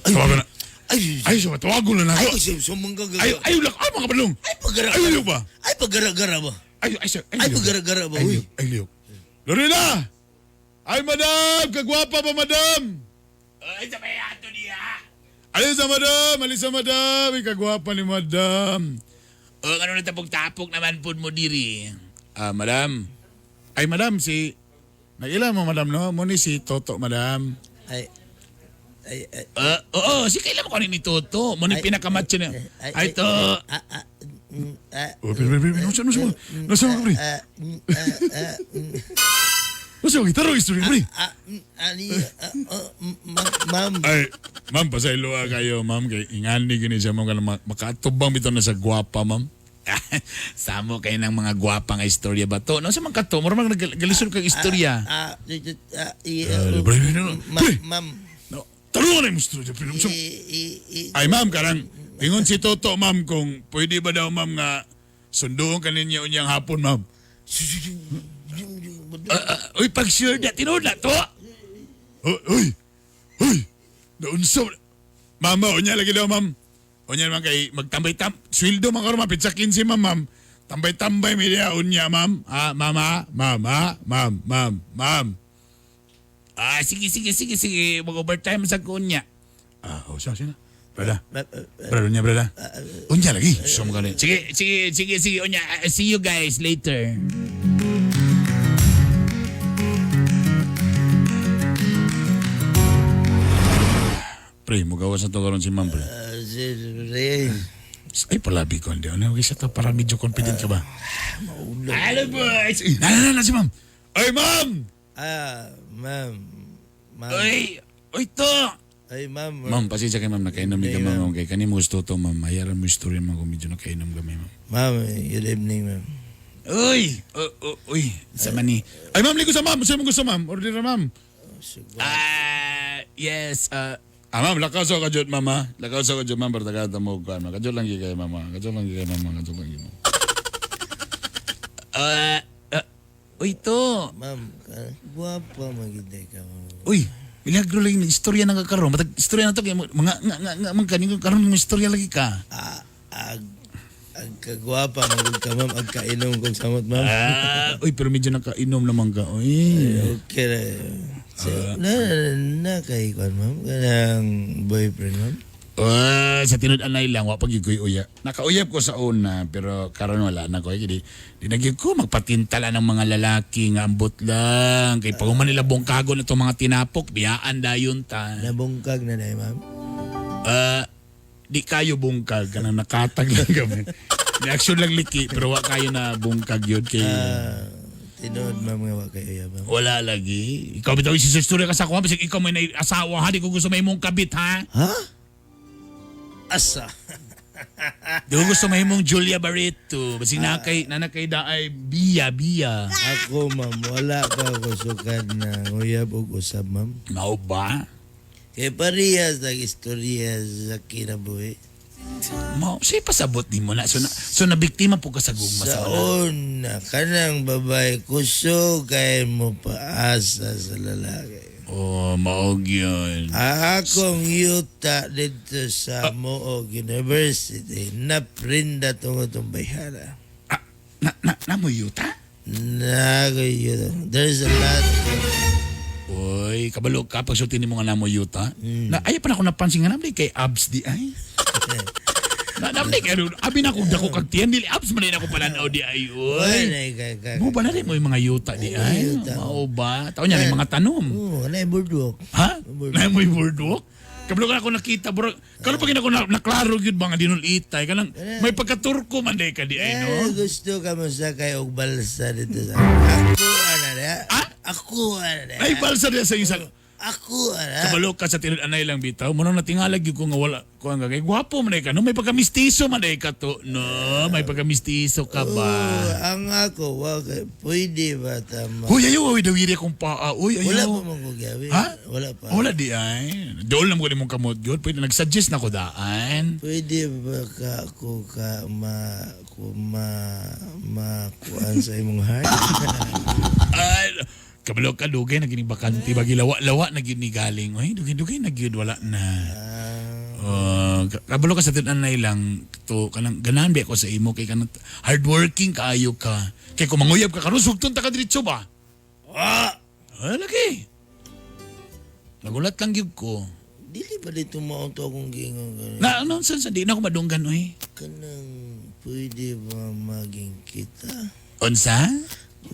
Tawagon na. Ay, ay, siya, tawagon na ako. Ay, sumangga Ay, ay, ay, ay, mga balong. Ay, pagara. Ay, liyo ba? Ay, pagara-gara ba? Ay, ay, siya, Ay, pagara-gara ba? Ay, liyo, ay, liyo. Lorena! Ay, madam! Kagwapa ba, madam? Ay, sa may ato niya. Alisa, madam! Alisa, madam! Ay, kagwapa ni madam. O, ano na tapog-tapog naman po mo diri. Ah, madam. Ay, madam, si... Nag-ilan mo, madam, no? Muni si Toto, madam. Ay, ay, ay. Oo, si kailan mo kanin ni Toto. Mo ni pinakamatch niya. Ay, to. Oh, pre, pre, pre, nasa, nasa, nasa, pre. Nasa, gitaro istorya, pre. Ma'am. Ay, ma'am, pasaylo kayo, ma'am. Kay ingani gini siya, ma'am. Kanang makatubang bitaw na sa gwapa, ma'am. Samo kayo ng mga gwapang istorya ba to? No, sa mga kato, mura man nagalisod kag istorya. Pre, Ma'am. Tarungan na yung istorya, pre. Ay, ma'am, karang Ingon si Toto, ma'am, kung pwede ba daw, ma'am, nga sunduon ka ninyo unyang hapon, ma'am. Uy, pag sure na, tinuod na to. Uy, uy, naunsa. Mama, unya lagi daw, ma'am. Unya naman kay magtambay-tam, sweldo man karon ma'am, pizza 15, ma'am, ma'am. Tambay-tambay mi diha unya, ma'am. Ah, mama, mama, ma'am, ma'am, ma'am. Ah, sige, sige, sige, sige. Mag-overtime sa kunya. Ah, oh, siya, siya na. Brada. Brada, unya, brada. Unya lagi. Sum ka Sige, sige, sige, sige, unya. See you guys later. Pre, mugawas na to karon si ma'am, pre. Ay, palabi ko. Hindi. Ano, isa to para medyo confident ka ba? Hello, boys! Ay, na, na, na, si ma'am. Ay, ma'am! Ah, ma'am. Ma'am. Uy! Uy, to! Ay, ma'am. Ma'am, pasensya kay ma'am. Nakainom ni ka, ma'am. Okay, kani mo gusto to, ma'am. Hayaran mo istorya, ma'am, kung medyo nakainom kami, ma'am. Ma'am, good evening, ma'am. Uy! Uy! Sa mani. Ay, ma'am, ligo sa ma'am. Saan mo gusto, ma'am? Order na, ma'am. Ah, yes, Ah, ma'am, lakaw sa kajot, ma'am, ha? Lakaw sa kajot, ma'am. Bartagata mo, kuan, ma'am. Kajot lang kayo, ma'am. Kajot lang kayo, ma'am. Kajot lang kayo, ma'am. Uy, to! Ma'am, guwapa maganda ka, ma'am. Uy, milagro lagi ng istorya nang kakaroon. Matag istorya na to kay mga nga nga nga man kaning karon mo istorya lagi ka. Ah, ag kagwapa magud ka, ma'am. Ag kainom kog samot, ma'am. Ah, uy, pero medyo nakainom naman ka. Uy. Okay ra. So, na kay kuan, ma'am. Kanang boyfriend, ma'am. Sa tinud-anay lang wa pag gyud uya. Nakauyab ko sa una pero karon wala na ko. Di di na gyud ko magpatintala ng mga lalaki nga ambot lang kay pag human nila bungkagon itong mga tinapok biyaan dayon ta. Nabungkag na dai, ma'am. Di kayo bungkag kanang nakatag lang kami. Reaction lang liki pero wa kayo na bungkag yun kay Tinuod, ma'am, nga wa kayo uya, ma'am. Wala lagi. Ikaw bitaw si istorya ka sa ako, bisag ikaw may asawa ha, di ko gusto may mong kabit ha. Ha? Asa? Di ko gusto may mong Julia Barreto. Basig na kay nanakay da ay Bia Bia. Ako, ma'am, wala pa ako sukad na uyab og usab, ma'am. Mao ba? Kay parehas ang istorya sa kinabuhi. Mao, siya pasabot nimo na. So na biktima po ka sa gugma Sa sa wala. una, kanang babae, kusog kay mo paasa sa lalaki. Oh, maog yun. Akong yuta dito sa Moog University, naprinda tungod tong bayhara. Na mo yuta? Nagoy yuta. There's a lot. Uy, kabalo ka pag sulti nimo nga namo yuta. Na ay pa na ako napansin nga namli kay abs di ay. Na namli kay abi na akong dako kag tiyan dili abs man din ako palanaw di ay. Uy. Mo ba na rin mo yung mga yuta di ay? Mao ba? Taon niya may mga tanom. Oo, na boardwalk. Ha? Na mo boardwalk? Kabalo ka ako nakita bro. Karon pag ako naklaro gyud ba nga dinulitay kanang may pagkaturko man di ka di ay no. Eh, gusto ka mo sa kay og balsa dito sa. Ako ana na. Ako ana na. Ay balsa diya sa isa. Ako ana. Kabalo ka sa tinud-anay lang bitaw. Mo nang natingalag gyud ko nga wala ko ang kay gwapo man ka no may pagkamistiso man ka to no may pagkamistiso ka ba. Oh, ang ako wa kay pwede ba tama? Huy ayaw uy dawiri akong paa. Uy ayaw. Wala pa man ko gabi. Ha? Wala pa. Wala di ay. Dool na mo mong kamot gyud. Pwede nagsuggest na ko daan. Pwede ba ka ko ka ma ko ma makuan sa imong heart? Ay, kabalo ka dugay na gini bakante ba gilawa-lawa na gyud ni galing. Uy, dugay-dugay na gyud wala na. Kabalo ka sa tinan lang to kanang ganahan ba ako sa imo kay kanang hardworking kaayo ka. Kay kung manguyab ka karon sugton ta ka diretso ba? Ah! Ah, lagi. Nagulat lang gyud ko. Dili ba dito mao to akong giingon ganun? Na nonsense di na ako madunggan oy. Kanang pwede ba maging kita? Unsa?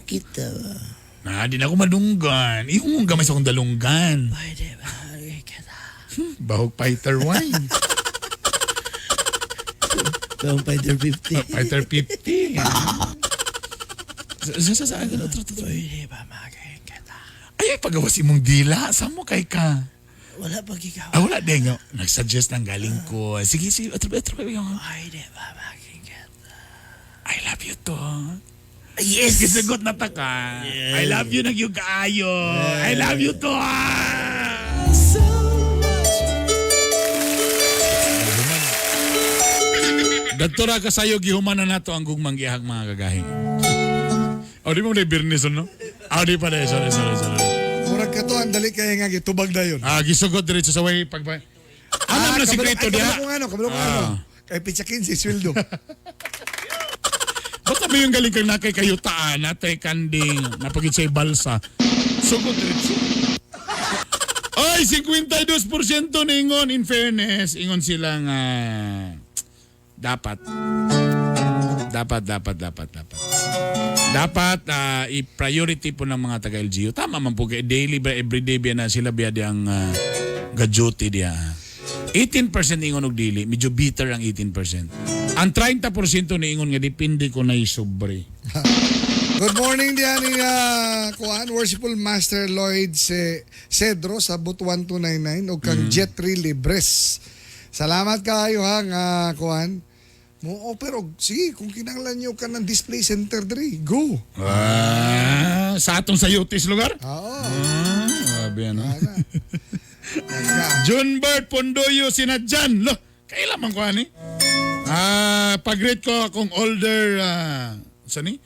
Kita ba? Na di na ako madunggan. Iyong gamay sa akong dalunggan. Pwede ba maging kita? Bahog fighter wine. Bahog fighter 50. Fighter 50. Sa ano, tro. Pwede ba maging kita? Ay, pagawas imong dila. Saan mo kay ka? Wala pa gikaw. Ah, wala din. Nagsuggest ng galing ko. Sige, sige. Otro, otro. Pwede ba maging kita? I love you to. Yes! Gisagot na ta ka. I love you nagyug kaayo. I love you to. Doktora kasayo gihuman na nato ang gugmang gihag, mga kagahi. O di mo na Birnis, no? Ah, di pa na. Sorry, sorry, sorry. Murag ka to, ang dali kaya nga gitubag dayon. Ah, gisugot diretso sa way pag Alam na sikreto diha. diha. Kabalo kung ano, kabalo kung ano. Kay pitsa 15 sweldo. Basta ba yung galing kang nakay kayutaan, natay kanding, napagit sa'y balsa. Sugot diretso. Ay, 52% na ingon, in fairness, ingon silang dapat. Dapat, dapat, dapat, dapat. Dapat i-priority po ng mga taga-LGU. Tama man po, kay daily ba, everyday ba na sila biya diyang ga-duty diya. 18% ingon og dili, medyo bitter ang 18%. Ang 30% ni ingon nga depende ko na sobre. Good morning diyan ni kuan, Worshipful Master Lloyd Cedro sa Booth 1299 ug kang Jetri Libres. Salamat kaayo ha nga kuan. Mo offer og sige kung kinahanglan niyo ka ng display center diri, go. Ah, sa atong sayutis lugar? Oo. Ah, grabe ano. John Bert Pondoyo sinadyan. Lo, kailan man ko ani? Ah, pag-greet ko akong older sani?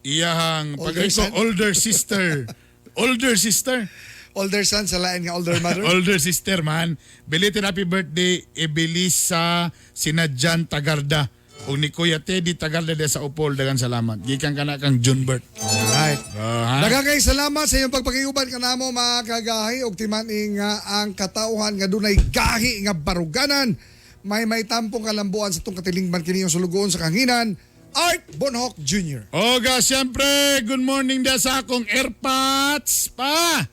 Iyahang Older pag-greet ko son? older sister. Older sister. Older son sa lain nga older mother. Older sister man. Belated happy birthday Ebelisa Sinadyan Tagarda. Ug ni Kuya Teddy Tagarda diya sa Upol, daghang salamat. Gikan kana kang John Bert. Alright. Ah, Daghang kay salamat sa inyong pagpakiuban kanamo, mga kagahi, og timan-i nga ang katawhan nga dunay gahi nga baruganan may tampong kalambuan sa tong katilingban, kini yung sulugoon sa kahanginan, Art Bonhoc Jr. Oga, siyempre, good morning da sa akong airpods pa.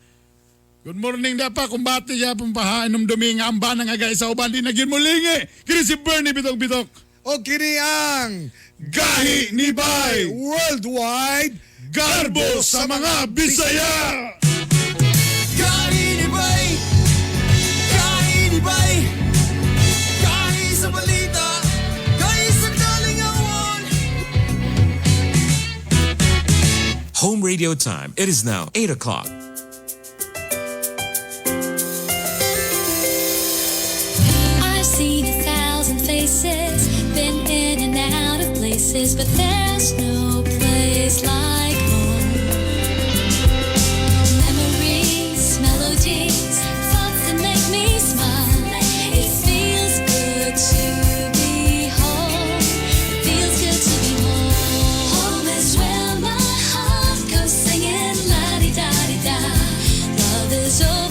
Good morning da pa, kumbate siya pong paha, inom dumi nga amba ng agay sa uban, di na gyud mulingi. Kini si Bernie Bitok Bitok. O kini ang Gahi ni Bay! Worldwide Garbo sa mga Bisaya! Gahi ni Bay! Gahi ni Bay! Gahi sa balita! Gahi sa kalingawan! Home radio time. It is now 8 o'clock. I've seen a thousand faces, been in and out of places, but there's no place like home. Memories, melodies, thoughts that make me smile. It feels good to be home. It feels good to be home. Home is where my heart goes singing la di da di da. Love is all.